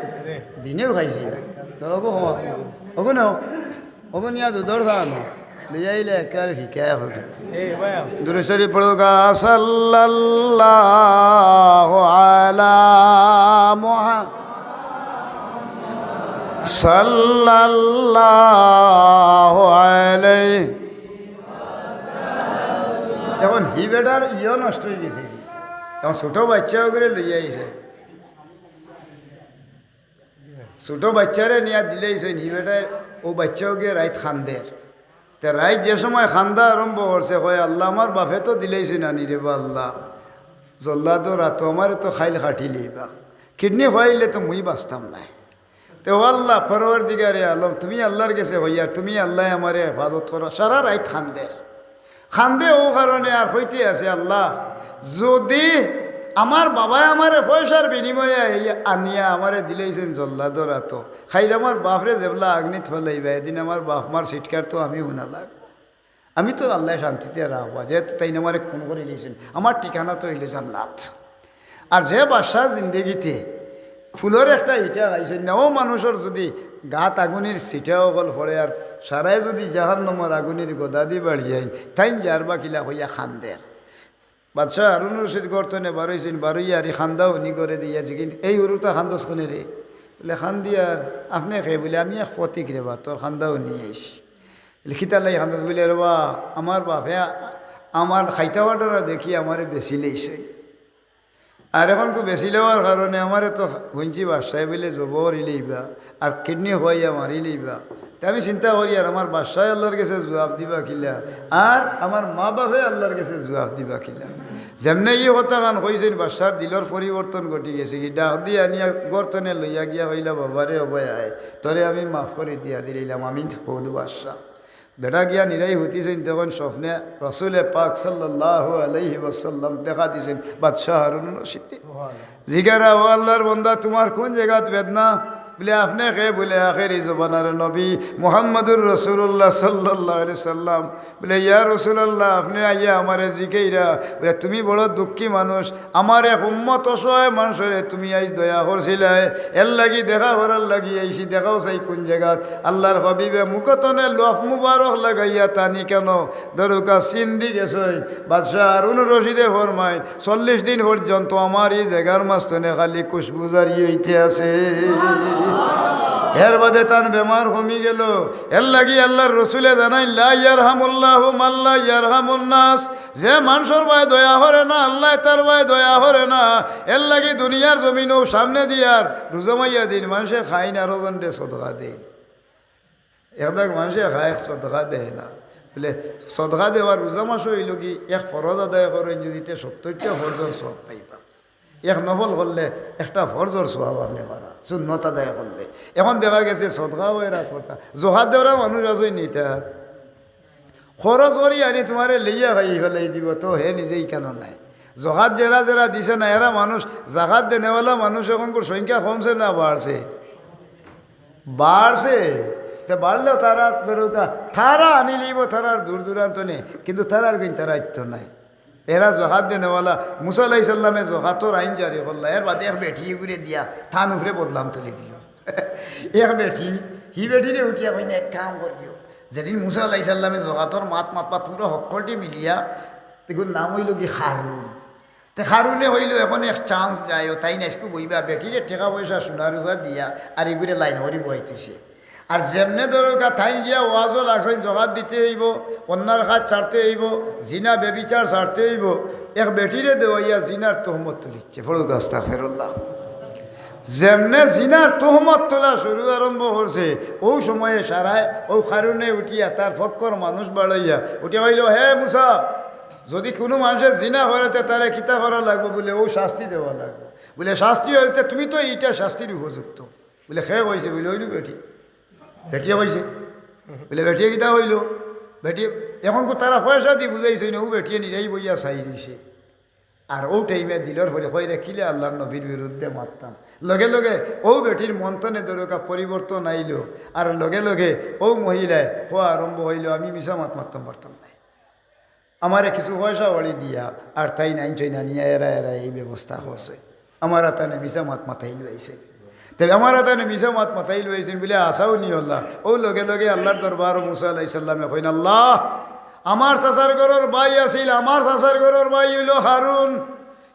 দিনেও খাইছি না। ধরো গো, হো, ওগো নাও। ওগো নিয়া দুধর খান। লইয়া আইলে একেবারে ফিকা এখন। দুরূদ শরীফ পড়ো গা, সাল্লাল্লাহু আলা মুহা-, সাল্লাল্লাহু আলাইহি। এখন হি বেটার ইয়ো নষ্ট অই গেছে। এখন ছোট বাচ্চা অগুরে লইয়া আইছে। ছোট বাচ্চারে নিয়া দিলাইছইন, হি বেটায় অউ বাচ্চা অগুয়ে রাইত কান্দের। তে রাইত যে সময় কান্দা আরম্ভ করছে, কয়, "আল্লাহ, আমার বাফে তো দিলাইছইন আনি রে বা আল্লাহ। জল্লাদর আতো আমারে তো খাইল কাটিলিবা। কিডনি খোয়াইলে তো মুই বাঁচতাম নায়।" তে ও আল্লাহ, পরওয়ারদিগারে আলম, তুমি আল্লাহর গেছে কইয়ার, তুমি আল্লায় আমারে হেফাজত করো। সারা রাইত কান্দের। কান্দে অউ কারণে আর কইতে আছে, "আল্লাহ, যুদি আমার বাবায় আমারে পয়সার বিনিময়ে এই আনিয়া আমারে দিলাইছইন জল্লাদর আতো, খাইল আমার বাফরে যেবলা আগ্নিত ফালাইবা, এদিন আমার বাফ-মার চিৎকার তো আমি হুনা লাগবো। আমি তো আল্লায় শান্তিতে রাখবা, যেহেতু তাইন আমারে খুন করিলাইছইন, আমার ঠিকানা তো অইলো জান্নাত।" আর যে বাদশার জিন্দেগিতে ফুলর একটা ইটা খাইছইন না, অউ মানুষর যুদি গাত আগুনির ছিটা অকল পড়ে আর সারায় যুদি জাহান্নামর আগুনির গদাদি বাড়ি যাইন, তাইন যারবা কিলা কইয়া কান্দের। বাদশা হারুন রশিদ ঘর তনে বারইছইন, বারইয়া আর ই কান্দা হুনি ঘরে দিয়া জিগাইন, "এই হুরুতা কান্দস কেনে রে?" বুলে, "কান্দিয়ার।" "আপনে কে?" বুলে, "আমি এক ফতিক রে বা, তোর কান্দা হুনি আইছি।" বুলে, "কিতার লাগি কান্দস?" বুলে, "রে বা, আমার বাফে আমার খাইতা বাটারা দেখি আমারে বেচিলাইছইন।" আর এখন কু বেচিলাওয়ার কারণে আমারে তো হুনছি বাদশায় বুলে জবো করিলাইবা, আর কিডনি খোয়াইয়া মারিলাইবা। তে আমি চিন্তা করিয়ার আমার বাদশায় আল্লাহর গেছে জুয়াব দিবা কিলা, আর আমার মা-বাফে আল্লাহর গেছে জুয়াব দিবা কিলা। যেমনে ই কথাখান কইছইন, বাদশার দিলর পরিবর্তন ঘটি গেছে কি, ডাক দি আনিয়া ঘর তনে লইয়া গিয়া কইলা, "বাবারে, ও ভাই আয়, তোরে আমি মাফ করি দিয়া দিলাইলাম, আমি খুদ বাদশা।" বেটা গিয়া নিরাই হুতিছইন, তখন স্বপ্নে রসুলে পাক সাল্লাল্লাহু আলাইহি ওয়াসাল্লাম দেখা দিছইন বাদশা হারুন রশিদরে। জিগাইরা, "ও আল্লাহর বন্দা, তুমার কুন জাগাত বেদনা?" বুলে, "আপনে কে?" বুলে, "আখেরি জমানার নবী মুহাম্মাদুর রাসূলুল্লাহ সাল্লাল্লাহু আলাইহি সাল্লাম।" বুলে, "ইয়া রাসূলুল্লাহ, আপনে আইয়া আমারে জিগাইরা?" বুলে, "তুমি বড় দুঃখী মানুষ, আমার এক উম্মত অসহায় মানষরে তুমি আইজ দয়া করছিলায়, এরলাগি দেখা করার লাগি আইছি, দেখাও চাই কুন জাগাত।" আল্লাহর হাবিবে মুখো তনে লফ মুবারক লাগাইয়া তানি কেনে দরুকা চিন্দি গেছইন। বাদশা হারুন রশিদে ফরমাইন, "চল্লিশ দিন পর্যন্ত আমার ই জাগার মাঝ তনে খালি খুশবু জারি অইতে আছে।" এর বাদে তান বেমার কমি গেল। এরলাগি আল্লাহর রসুলে জানাইন, "লা ইয়ারহামুল্লাহু মান লা ইয়ারহামুন নাস।" যে মানষর বায় দয়া করে না, আল্লায় তার বায় দয়া করে না। এরলাগি দুনিয়ার জমিনও সামনে দিয়ার রুজা মাইয়া দিন, মানষে খাইন আর ওজনরে সদকা দেইন। একদাগ মানষে খায়, এক সদকা দেয় না। বুলে, সদকা দেওয়া রুজা মাসো অইলো কি, এক ফরজ আদায় করইন যুদি, তে সত্তইরটা ফরজর সওয়াব পাইবা। এক নফল করলে একটা ফরজর সওয়াব আপনে পারা, সুন্নত আদায় করলে। এখন দেখা গেছে সদকাও এরা করতা, জকাত দেওরা মানুষ আছইন নি তা। খরচ করি আনি তুমারে লইয়া খাই ফেলাই দিব, তো হে নিজেই কেনে নাই। জকাত যেরা যেরা দিছে না, এরা মানুষ, জাকাত দেনেওয়ালা মানুষ এখনকুর সংখ্যা কমছে না বাড়ছে? বাড়ছে। তে বাড়লেও তারা, ধরো তা, তারা আনি লইব, তারার দূর দূরান্ত নেই, কিন্তু তারার গুণ তারা আইতো নাই। এরা জকাত দেনেওয়ালা, মুসা আলাইহিস সালামে জকাতর আইন জারি করলা, এর বাদে এক বেটি ঘুরে দিয়া তান উপরে বদনাম তুলি দিল। এক বেটি, হি বেটিরে উঠিয়া কইন, "এক কাম করিও, যেদিন মুসা আলাইহিস সালামে জকাতর মাত মাতবা, তুমরা হক্কলটি মিলিয়া, এগুর নাম অইলো কি কারুন।" তে কারণে অইলো অখন এক chance যায়, ও তাইন আইজকু বইবা, বেটিরে টেকা পয়সা সোনা রুপা দিয়া আর ইগুরে লাইন করি বওয়াই থইছে। আর যেমনে ধরউক্কা তাইন গিয়া ওয়াজো লাগছইন, জকাত দিতে অইবো, অন্যার কাজ ছাড়তে অইবো, জিনা ব্যভিচার ছাড়তে অইবো, এক বেটিরে দেওয়াইয়া জিনার তুহমত তুলিছে। পড়উক্কা আস্তাগফিরুল্লাহ। যেমনে জিনার তুহমত তুলা শুরু আরম্ভ করছে, অউ সময়ে সারায় অউ কারণে উঠিয়া তার পক্ষর মানুষ বাড়াইয়া উঠিয়া কইলো, "হে মুসা, যুদি কুনু মানষে জিনা করে তে তারে কিতা করা লাগবো?" বুলে, "অউ শাস্তি দেওয়া লাগবো।" বুলে, "শাস্তি অইতে তুমি তো ইটা শাস্তির উপযুক্ত।" বুলে, "কে কইছে?" বুলে, "অইলো বেটি।" বেটিয়ে কইছে। বুলে, "বেটিয়ে কিতা কইলো?" বেটিয়ে, অখন কু তারা পয়সা দি বুঝাইছইন, অউ বেটিয়ে নিরাই বইয়া চাই রইছে। আর অউ টাইমে দিলর পরে কয়, "রে, কিলা আল্লার নবীর বিরুদ্ধে মাততাম।" লগে লগে অউ বেটির মন থনে ধরউক্কা পরিবর্তন আইলো, আর লগে লগে অউ মহিলায় কওয়া আরম্ভ অইলো, "আমি মিছা মাত মাততাম পারতাম নায়, আমারে কিছু পয়সা অড়ি দিয়া আর তাইন আনছইন আনিয়া এরা এরা এই ব্যবস্থা করছে, আমার আতানে মিছা মাত মাতাইল আইছে।" তে আমার আতানে মিছা মাত মাতাইল আইছইন বুলে আশাও নি অইলা। অউ লগে লগে আল্লার দরবারো মুসা আলাইহিস সালামে কইন, "আল্লাহ, আমার চাচার ঘরর ভাই আছিল, আমার চাচার ঘরর ভাই অইলো কারুন,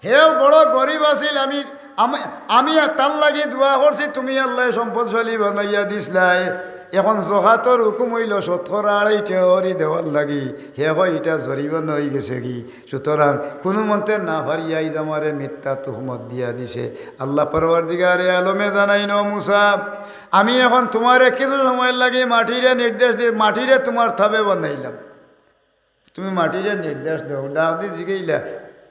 হেও বড় গরিব আছিল, আমি, আমি, আমি তার লাগি দোয়া করছি, তুমি আল্লায় সম্পদশালী বানাইয়া দিছলায়। অখন জকাতর হুকুম অইলো শতকরা আড়াই টেকা করি দেওয়ার লাগি, হে কয় ইটা জরিমানা অইগেছেগি। সুতরাং কুনুমন্তে না পারিয়া আইজ আমারে মিথ্যা তুহমত দিয়া দিছে। আল্লাহ পরওয়ারদিগারে আলমে জানাইন, ও মুসা, আমি অখন তুমারে কিছু সময়র লাগি মাটিরে নির্দেশ দি, মাটিরে তুমার তাবে বানাইলাম।" তুমি মাটিরে নির্দেশ দেও, ডাক দি জিগাইলা,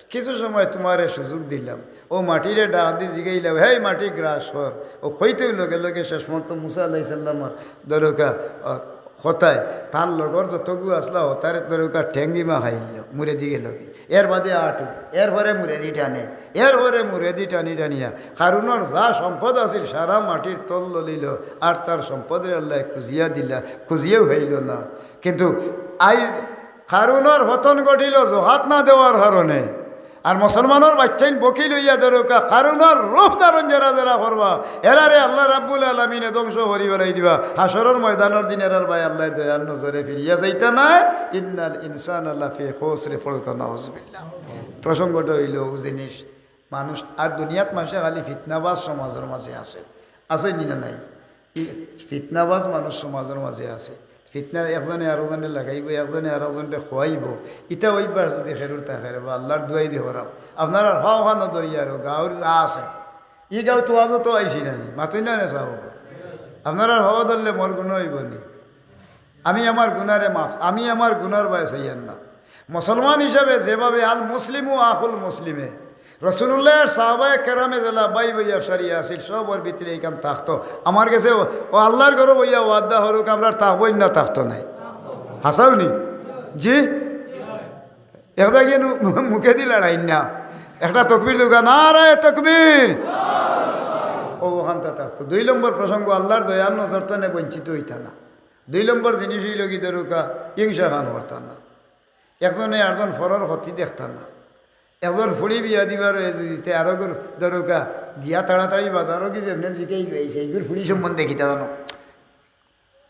কিছু সময় তুমারে সুযোগ দিলাম। অউ মাটিরে ডাক দি জিগাইলা, "হেই মাটি, গ্রাস কর।" অউ কইতেউ লগে লগে শেষ পর্যন্ত মুসা আলাইহিস সালামর ধরউক্কা, আহ, কথায় তার লগর যতগু আছলা, হতারে ধরউক্কা ঠেংগিমা খাইল, মুরেদি গেলগি। এর বাদে আটু, এর পরে মুরেদি টানে, এর পরে মুরেদি টানি টানিয়া কারুনর যা সম্পদ আছিল সারা মাটির তল ললিল, আর তার সম্পদরে আল্লায় খুজিয়া দিলা, খুজিয়াউ পাইল না। কিন্তু আইজ কারুনর পতন ঘটিল জকাত না দেওয়ার কারণে। আর মুসলমানর বাইচ্চাইন বকিল অইয়া ধরউক্কা, কারুনর রূপ ধারণ যেরা যেরা করবা, এরারে আল্লাহ রাব্বুল আলামিনে ধ্বংস করি ফালাই দিবা। হাশরর ময়দানর দিন এরার বায় আল্লায় দয়ার নজরে ফিরিয়া চাইতা নায়। ইন্নাল ইনসানা লাফি খুসর, পড়উক্কা নাউজুবিল্লাহ। প্রসঙ্গটা অইলো অউ জিনিস, মানুষ আর দুনিয়াত মানষে খালি ফিতনাবাজ সমাজর মাঝে আছে, আছে নি না নাই? ই ফিতনাবাজ মানুষ সমাজর মাঝে আছে। ফিতনা একজনে আরোজনরে লাগাইবো, একজনে আরোজনরে খোয়াইবো। ইতা অভ্যাস যুদি কেউর থাকে রে বা, আল্লার দুয়াই দি কইরাম, আপনারার পাও খানো ধরিয়া আরো গাউর যা আছে, ই গাউত ওয়াজো তো আইছি না নি, মাতইন না নি সাব? আপনারার পাও ধরলে মোর গুনা অইবো নি? আমি আমার গুনারে মাফ, আমি আমার গুনার বায় চাইয়ার না। মুসলমান হিসাবে যেভাবে আল মুসলিমু আখুল মুসলিমে, রসুলুল্লাহর সাহাবায়ে কেরামে যেলা বাই বাই আফসারি আছিল, সবর ভিতরে ইখান থাকতো। আমার গেছে অউ, অউ আল্লার ঘরো বইয়া ওয়াদা করউক, আমরার থাকবো না, থাকতো নায়? হাছাউ নি? জি? একটা গিয়া নু-, মুখেদি লড়াইন না। একটা তকবির দেউক্কা, নারায়ে তকবির। অউ অখানতা থাকতো। দুই নম্বর প্রসঙ্গ, আল্লার দয়ার নজর থনে বঞ্চিত অইতা না। দুই নম্বর জিনিস অইলো গি ধরউক্কা, হিংসা খান করতা না। একজনে আরজন পরর ক্ষতি দেখতা না। একজন ফুড়ি বিয়া দিবার অয় যুদি, তে আরোগুর ধরউক্কা গিয়া তাড়াতাড়ি বাজারো গি যেমনে জিকাইল অইছে, ইগুর ফুড়ি সম্বন্ধে কিতা জানো?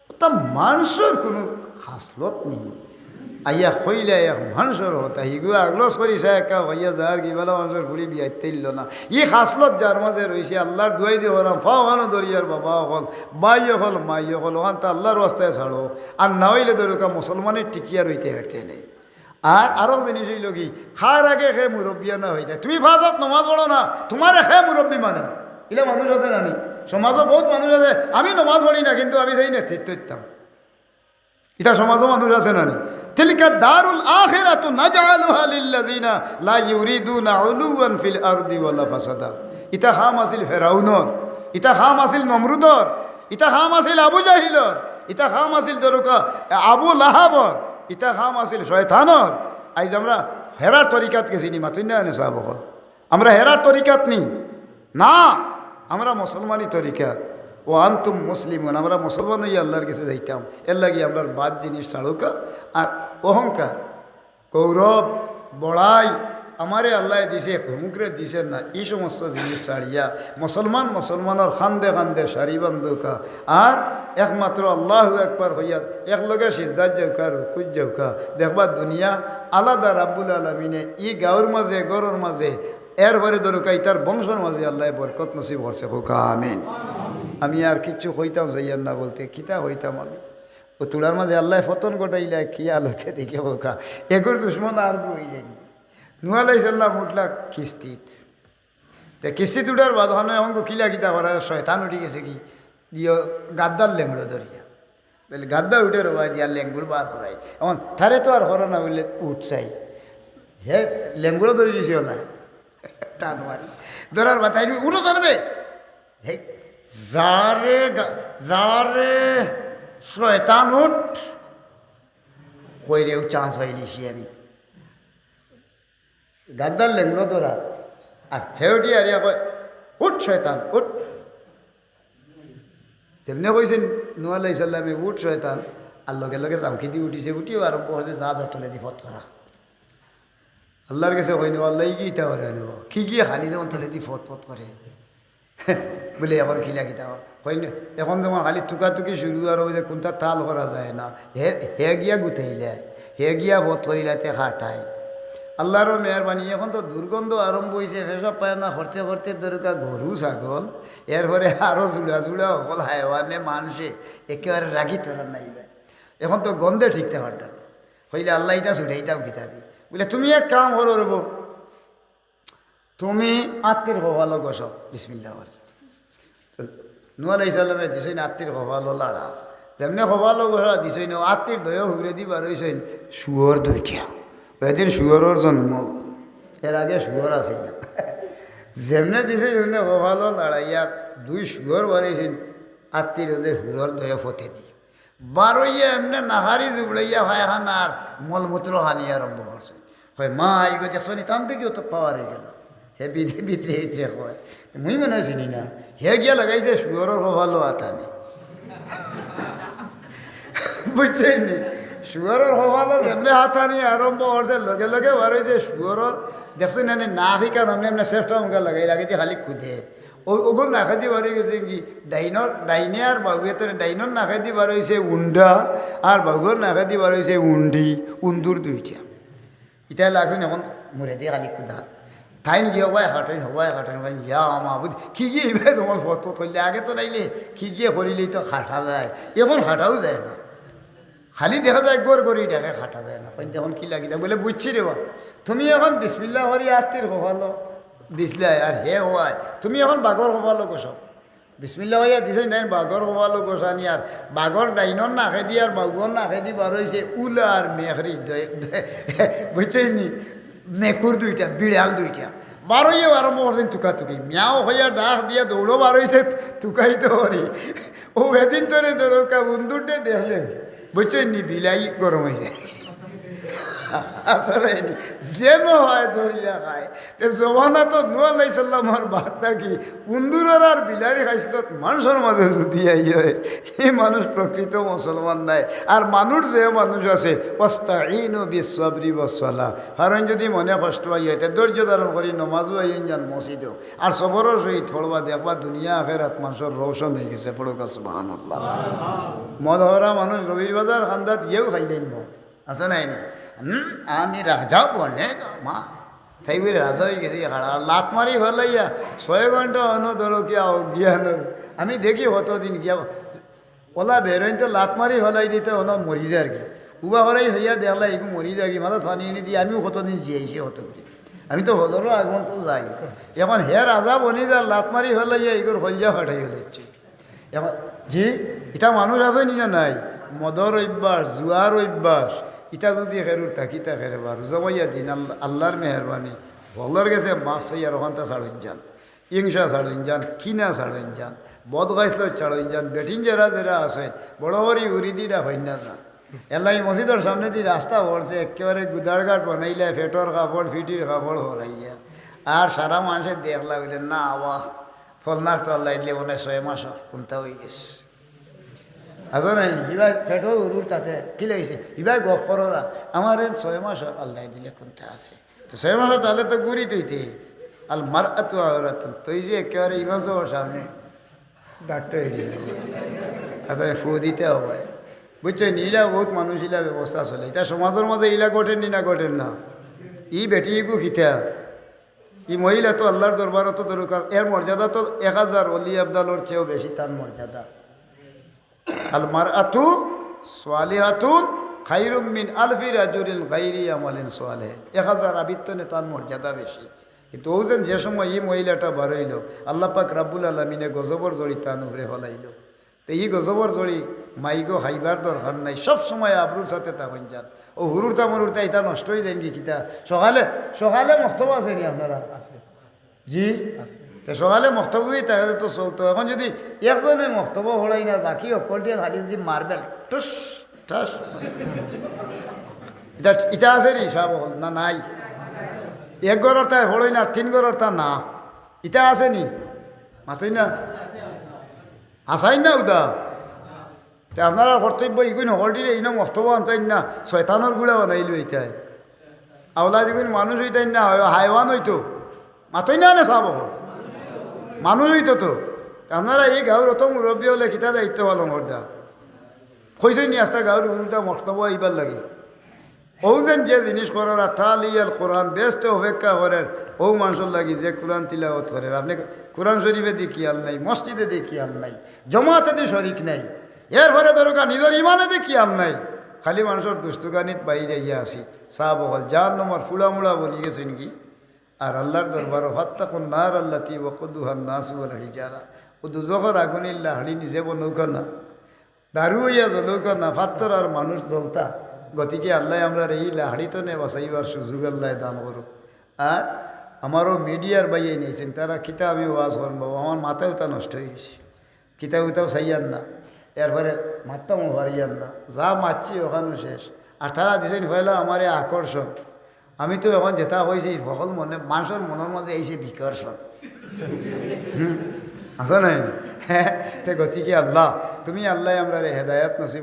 অতা মানষর কুনু খাছলত নি। আইয়া কইলা এক মানষর কথা, হিগু আগলস করি চায় একা অইয়া যার গি, বালা মানষর ফুড়ি বিয়া দিতে ইলো না। ই খাছলত যার মাঝে রইছে, আল্লার দুয়াই দি কইরাম, পাও খানো ধরিয়ার বাবা অকল, বাই অকল, মাই অকল, অখানতা আল্লার ওয়াস্তায় ছাড়ো। আর না অইলে ধরউক্কা মুসলমানর টিকিয়া রইতে পারতে নায়। আর আরো জিনিস অইলো গি, কার আগে কে মুরব্বিয়ানা অইতায়। তুমি পাঁচ ওয়াক্ত নমাজ পড়ো না, তুমারে কে মুরব্বি মানে? ইলা মানুষ আছে না নি? সমাজো বউত মানুষ আছে, আমি নমাজ পড়ি না, কিন্তু আমি চাই নেতৃত্ব দিতাম। ইতা সমাজো মানুষ আছে না নি? তিলকা দারুল আখিরাতু নাজআলুহা লিল্লাযিনা লা ইউরিদুনা উলুওয়ান ফিল আরদি ওয়ালা ফাসাদা। ইতা কাম আছিল ফেরাউনর, ইতা কাম আছিল নমরুদর, ইতা কাম আছিল আবু জাহিলর, ইতা কাম আছিল ধরউক্কা আবু লাহাবর, ইতা কাম আছিল শয়তানর। আইজ আমরা হেরার তরিকাত গেছি নি, মাতইন না নি সাব অকল? আমরা হেরার তরিকাত নি? না, আমরা মুসলমানি তরিকাত। ওয়া আনতুম মুসলিমুন, আমরা মুসলমান অইয়া আল্লার গেছে যাইতাম। এরলাগি আমরার বাদ জিনিস ছাড়উক্কা। আর অহংকার, গৌরব, বড়াই, আমারে আল্লায় দিছে, অমুকরে দিছে না, ই সমস্ত জিনিস ছাড়িয়া মুসলমান মুসলমানর কান্দে কান্দে সারি বান্ধউক্কা। আর একমাত্র আল্লাহু আকবার কইয়া একলগে সিজদাত যাউক্কা, রুকুত যাউক্কা। দেখবা দুনিয়া আলাদা রাব্বুল আলামিনে ই গাঁওর মাঝে, ঘরর মাঝে, এরপরে ধরউক্কা ইতার বংশর মাঝে আল্লায় বরকত নসিব করছে। কউক্কা আমিন। আমি আর কিচ্ছু কইতাম চাইয়ার না বলতে, কিতা কইতাম আমি? অউ তুড়ার মাঝে আল্লায় পতন ঘটাইলা, কি হালতে দেখি কউক্কা। এগুর দুশমন আর বই যায়নি। নূহ আলাইহিস সালাম উঠলা কিস্তিত। তে কিস্তিত উঠার বাদ অখন অখন কিলা কিতা করা, শয়তান উঠি গেছে কি, দিও গাদ্দার লেংড়ো ধরিয়া। বলে, গাদ্দা উঠে রবাই দিয়া লেঙ্গুর বার করাই। এখন তারে তো আর হরা না বললে উঠ চাই। হে লেঙ্গুরও ধরে দিছে ওলা। তা তোমার ধরার মাথায় উঠো চলবে। হে, যারে গা-, যারে শয়তান উঠ, কইরেও চান্স পাইলিছি আমি। গাদ্দার লেংড়ো ধরা। আর হে উঠি আর ইয়া কয়, "উঠ শয়তান, উঠ।" যেমনে কইছেন নূহ আলাইহিস সালামে, "উঠ শয়তান", আর লগে লগে জামকি দি উঠিছে, উঠিও আরম্ভ করছে জাহাজর তলেদি ফত করা। আল্লাহর গেছে কইনি, "আল্লাহ, ই কি ইতা করে আনিব? কি গিয়ে খালি যেমন তলেদি ফত ফত করে?" বলে, "এখন কিলা কিতা কর?" কইনি, "এখন যেমন খালি তুকাতুকি শুরু আর ওই যে কোনটা তাল করা যায় না, হে, হে গিয়া গুতাইলে, হে গিয়া ফত করিলাতে খাটায়।" আল্লাহরও মেহেরবানি, এখন তো দুর্গন্ধ আরম্ভ হইছে, পেশাব পায়খানা করতে করতে দরকার গরু ছাগল, এরপরে আরো জুড়া জুড়া হকল হায়ওয়ানে মানষে একেবারে রাগি ধরার নাই ভাই। এখন তো গন্ধে ঠিকতে পারতাম না। কইলে, "আল্লাহ, ইটা ছুটাইতাম কিতা দি?" বলে, "তুমি এক কাম করো রে বউ, তুমি আত্তির কপালো ঘষো, বিসমিল্লাহ বলে।" তো নূহ আলাইহিস সালামে দিছইন আত্তির কপালো লাড়া। যেমনে কপালো ঘষা দিছইন, ও আত্তির দয়া হুরে দি বার হইছইন শুয়োর দুইটা। ওই দিন শুয়োরর জন্ম। এর আগে শুয়োর আছিল না। যেমনে দিছইন, এমনে কপালো লাড়াইয়া দুই শুয়োর বার হইছইন আত্তির ওদের হুরর দয়া ফতে দি। বারইয়া এমনে নাহারি জুবড়াইয়া পায়খানার মলমূত্র হানি আরম্ভ করছে। কয়, "মা, ইগো দেখছো নি, টান দেখিও তো পাওয়ার হয়ে গেল।" হে বিদে-, বিদে-, বিদে কয়, "মুই মনে হয় চিনি না।" হে গিয়া লাগাইছে শুয়োরর কপালো আতানি। বুঝছেন নি? শুয়োরর কপালো যেমনে আতানি আরম্ভ করছে, লগে লগে বার হইছে শুয়োরর, দেখছো না নি, নাক ইখান এমনে এমনে চেষ্টা মুখে লাগাই, লাগাই দিয়ে খালি কুদে। ও, ওগুর নাকেদি বার হয়ে গেছে কি? ডাইনর, ডাইনে আর বাউয়ে তো ডাইনর নাকেদি বার হইছে উন্ডা, আর বাউর নাকেদি বার হইছে উন্ডি, উন্দুর দুইটা। ইটা লাগছে না, এখন মুড়ে দিয়ে খালি কুদা। তাইন গিয়ে হবায় খাটেন, হবায় খাটেন, হবায়, ইয়া মাবুদ, কি গিয়ে ইবায় তোমার ফটো তুললে? আগে তো নাইলে কি গিয়ে করিলেই তো খাটা যায়, এখন খাটাও যায় না। খালি দেখা যায় গোর গোর ইটাকে খাটা যায় না। কইন, "এখন কি লাগি?" বলে, "বুঝছি রে বা, তুমি এখন বিসমিল্লাহ করি আত্তির কপালো দিছলায়, আর হে হওয়ায় তুমি এখন বাঘর কপালো ঘষো।" বিসমিল্লাহ কইয়া দিছইন, ডাইন বাঘর কপালো ঘষানি, আর বাঘর ডাইনর নাকেদি আর বাউর নাকেদি বার হইছে উলা আর মেখরি, দে-, দে-, বুঝছইন নি? মেকুর দুইটা, বিড়াল দুইটা। বার হইয়া আরম্ভ করছেন তুকাতুকি। মিয়াও হইয়া ডাক দিয়া দৌড়ো বার হইছে তুকাইতো করি। ও এদিন তোরে ধরো কা বন্ধুরে দেখলে, বুঝছইন নি, বিলাই গরম হয়ে যায়। আসলে নি, যেন হয় ধরিয়া খায়। তে জমানা তো নূহ আলাইহিস সালামর বাদ থাকি উন্দুরর আর বিলারি খাইছিল, মানুষর মাঝে যদি আই হয়, এই মানুষ প্রকৃত মুসলমান নাই। আর মানুষ যে মানুষ আছে, "ওয়াস্তাইনু বিসসাবরি ওয়াসসালাহ", কারণ যদি মনে কষ্ট হয়, তে ধৈর্য ধারণ করি নমাজও আইন যান মসজিদও। আর সবরর সহিত পড়বা, দেখবা দুনিয়া আখেরাত মানুষর রোশন হয়ে গেছে। পড়ুক সুবহানাল্লাহ। মদ হরা মানুষ রবির বাজার খান্দাত গিয়েও খাইলেন মদ, আছে নাই নি? হুম, আমি রাজা বনে গা মা। তাই বলে রাজা হয়ে গেছে, আর লাত মারি ফেলাইয়া ছয় ঘন্টা অন্য ধরো কি আও গিয়া নয়। আমি দেখি কতদিন গিয়া ওলা বেরোইন তো লাত মারি ফেলাই দিতে হলো মরি যার কি। উবা করাই হইয়া দেখলা এগু মরি যার কি, মাথা ফানি এনে দিয়ে আমিও কতদিন জিয়াইছি কত করে। আমি তো হজরও আগমন তো যাই। এখন হে রাজা বনি যা লাত মারি ফেলাইয়া এগুর হলজা ফাটাই ফেলাইছে। এখন জি, ইটা মানুষ আছে নি না নাই? মদর অভ্যাস, জুয়ার অভ্যাস, ইটা যদি খেরুর থাকি থাকে রে বা, রোজা মাইয়া দিন আল্লাহ, আল্লাহর মেহেরবানি, আল্লাহর গেছে মাফ চাই আর ওখানটা ছাড়ুন যান। হিংসা ছাড়ইন যান, কিনা ছাড়ইন যান, বদ খাইছলত ছাড়ইন যান, বেটিন যেরা যেরা আছইন, বড় করি উড়ি দিরা হইন না যান। এলাই মসজিদর সামনেদি রাস্তা পড়ছে, একেবারে গুদারঘাট বানাইলা, পেটর কাপড়, ফিটির কাপড় হরাইয়া। আর সারা মানষে দেখলা বলে, "না, আওয়া, ফলনার তো আল্লাহ দিলে মনে হয় ছয় মাস কোনটা হয়ে গেছে।" আছে নাই? ইবায় পেটও উরুর তাতে কি লাগিছে? ইবায় গফ কররা, "আমার এন ছয় মাস আল্লাহ দিলে কোনটা আছে?" তো ছয় মাসর তালে তো ঘুরি তুইতে। আল মার আতু আওরাতুন, তুই যে একেবারে ইমাম সাহেবর সামনে ডাক্তার হয়ে দিছে। আচ্ছা, ফু দিতে হবে। বুঝছো নি? ইলা বহুত মানুষ ইলা ব্যবস্থা চলে। ইটা সমাজর মাঝে ইলা ঘটের নি না ঘটের না? ই বেটি ইগু কিতা? ই মহিলা তো আল্লাহর দরবারো তো দরকার। এর মর্যাদা তো এক হাজার অলি আবদালর চেয়েও বেশি তার মর্যাদা। আল মার আতু সালিহাতুন খাইরুম মিন আলফি রাজুলিন গাইরি আমালিন সালেহ। এক হাজার আবিত্তনে তার মর্যাদা বেশি। কিন্তু ও যেন যে সময় ই মহিলাটা বারইল, আল্লাহ পাক রাব্বুল আলামিনে গজবর জড়ি তান উপরে ফলাইল। তো ই গজবর জড়ি মাইগো খাইবার দরকার নাই, সব সময় আবরুর সাথে তা হইন যান। ও হুরুর তা মরুর তা ইতা নষ্ট হয়ে যায়নি কিতা? সকালে, সকালে মক্তব আছে নি আপনারা? জি? তো সকালে মক্তব যদি থাকে তো চলতো। এখন যদি একজনে মক্তব হলাই না, বাকি অকল দিয়ে খালি যদি মারবেন, টুস, ঠাস। ইটা, ইটা আছে নি সাব অকল? না, নাই। এক ঘরর তাই হলাই না, তিন ঘরর তা না। ইটা আছে নি? মাতই না। আসাই না উদা। তে আপনারা কর্তব্য ইগুন হকলটিরে ইনো মক্তব আনতাইন না, শয়তানর গুড়া বানাইল ইতায়। আওলাদ ইগুন মানুষ হইতাইন না, হয় হায়ওয়ান হইতো। মাতই না নে সাব অকল। মানুষ হইতো তো। তে আপনারা এই গাঁওর অত মুরব্বী হলে কিতা দায়িত্ব পালন করডা? কইছইন নি আস্তা গাঁওর উল্টা মক্তব আইবার লাগি। ও যেন যে জিনিস করার আর তালিয়াল কোরআন বেহেস্তে অপেক্ষা করের, ও মানুষর লাগি যে কোরআন তিলাওয়াত করের। আপনি কোরআন শরীফে দি খিয়াল নাই, মসজিদে দি খিয়াল নাই, জমাতে দি শরিক নাই, এরপরে দরকার নিজর ইমানে দি খিয়াল নাই, খালি মানুষর দুস্তুকানিত বাইরে ইয়া আছি। সাব অকল জাহান্নামর ফুড়ামুড়া বনি গেছইন কি? আর আল্লাহর দরবারো ফাত্তাকুন নার আল্লাতি ওয়াকুদুহান নাসু ওয়াল হিজারা। ও দুজখর আগুনির লাহড়ি নিজে বনৌকা না, দারু হইয়া জ্বলৌকা না, ফাত্তর আর মানুষ জ্বলতা। গতিকে আল্লাহ আমরারে এই লাহড়ি তনে বাঁচাইবার সুযোগ আল্লাহ দান করো। আর আমারও মিডিয়ার বাইয়ে নিয়েছেন, তারা কিতা আমি ওয়াজ করবো, আমার মাথাও তা নষ্ট হয়ে গেছে। কিতাব উতাব চাইয়ার না, এরপরে মাততামও পারিয়ার না, যা মাতছি ওখানো শেষ। আর তারা দিছইন পয়লা আমারে আকর্ষণ। আমি তো এখন যেটা হয়েছি, সকল মনে, মানুষর মনর মাঝে এই যে বিকর্ষণ। হুম, আছে নাই? তে গতিকে আল্লাহ, তুমি আল্লাহ আমরারে হেদায়েত নসিব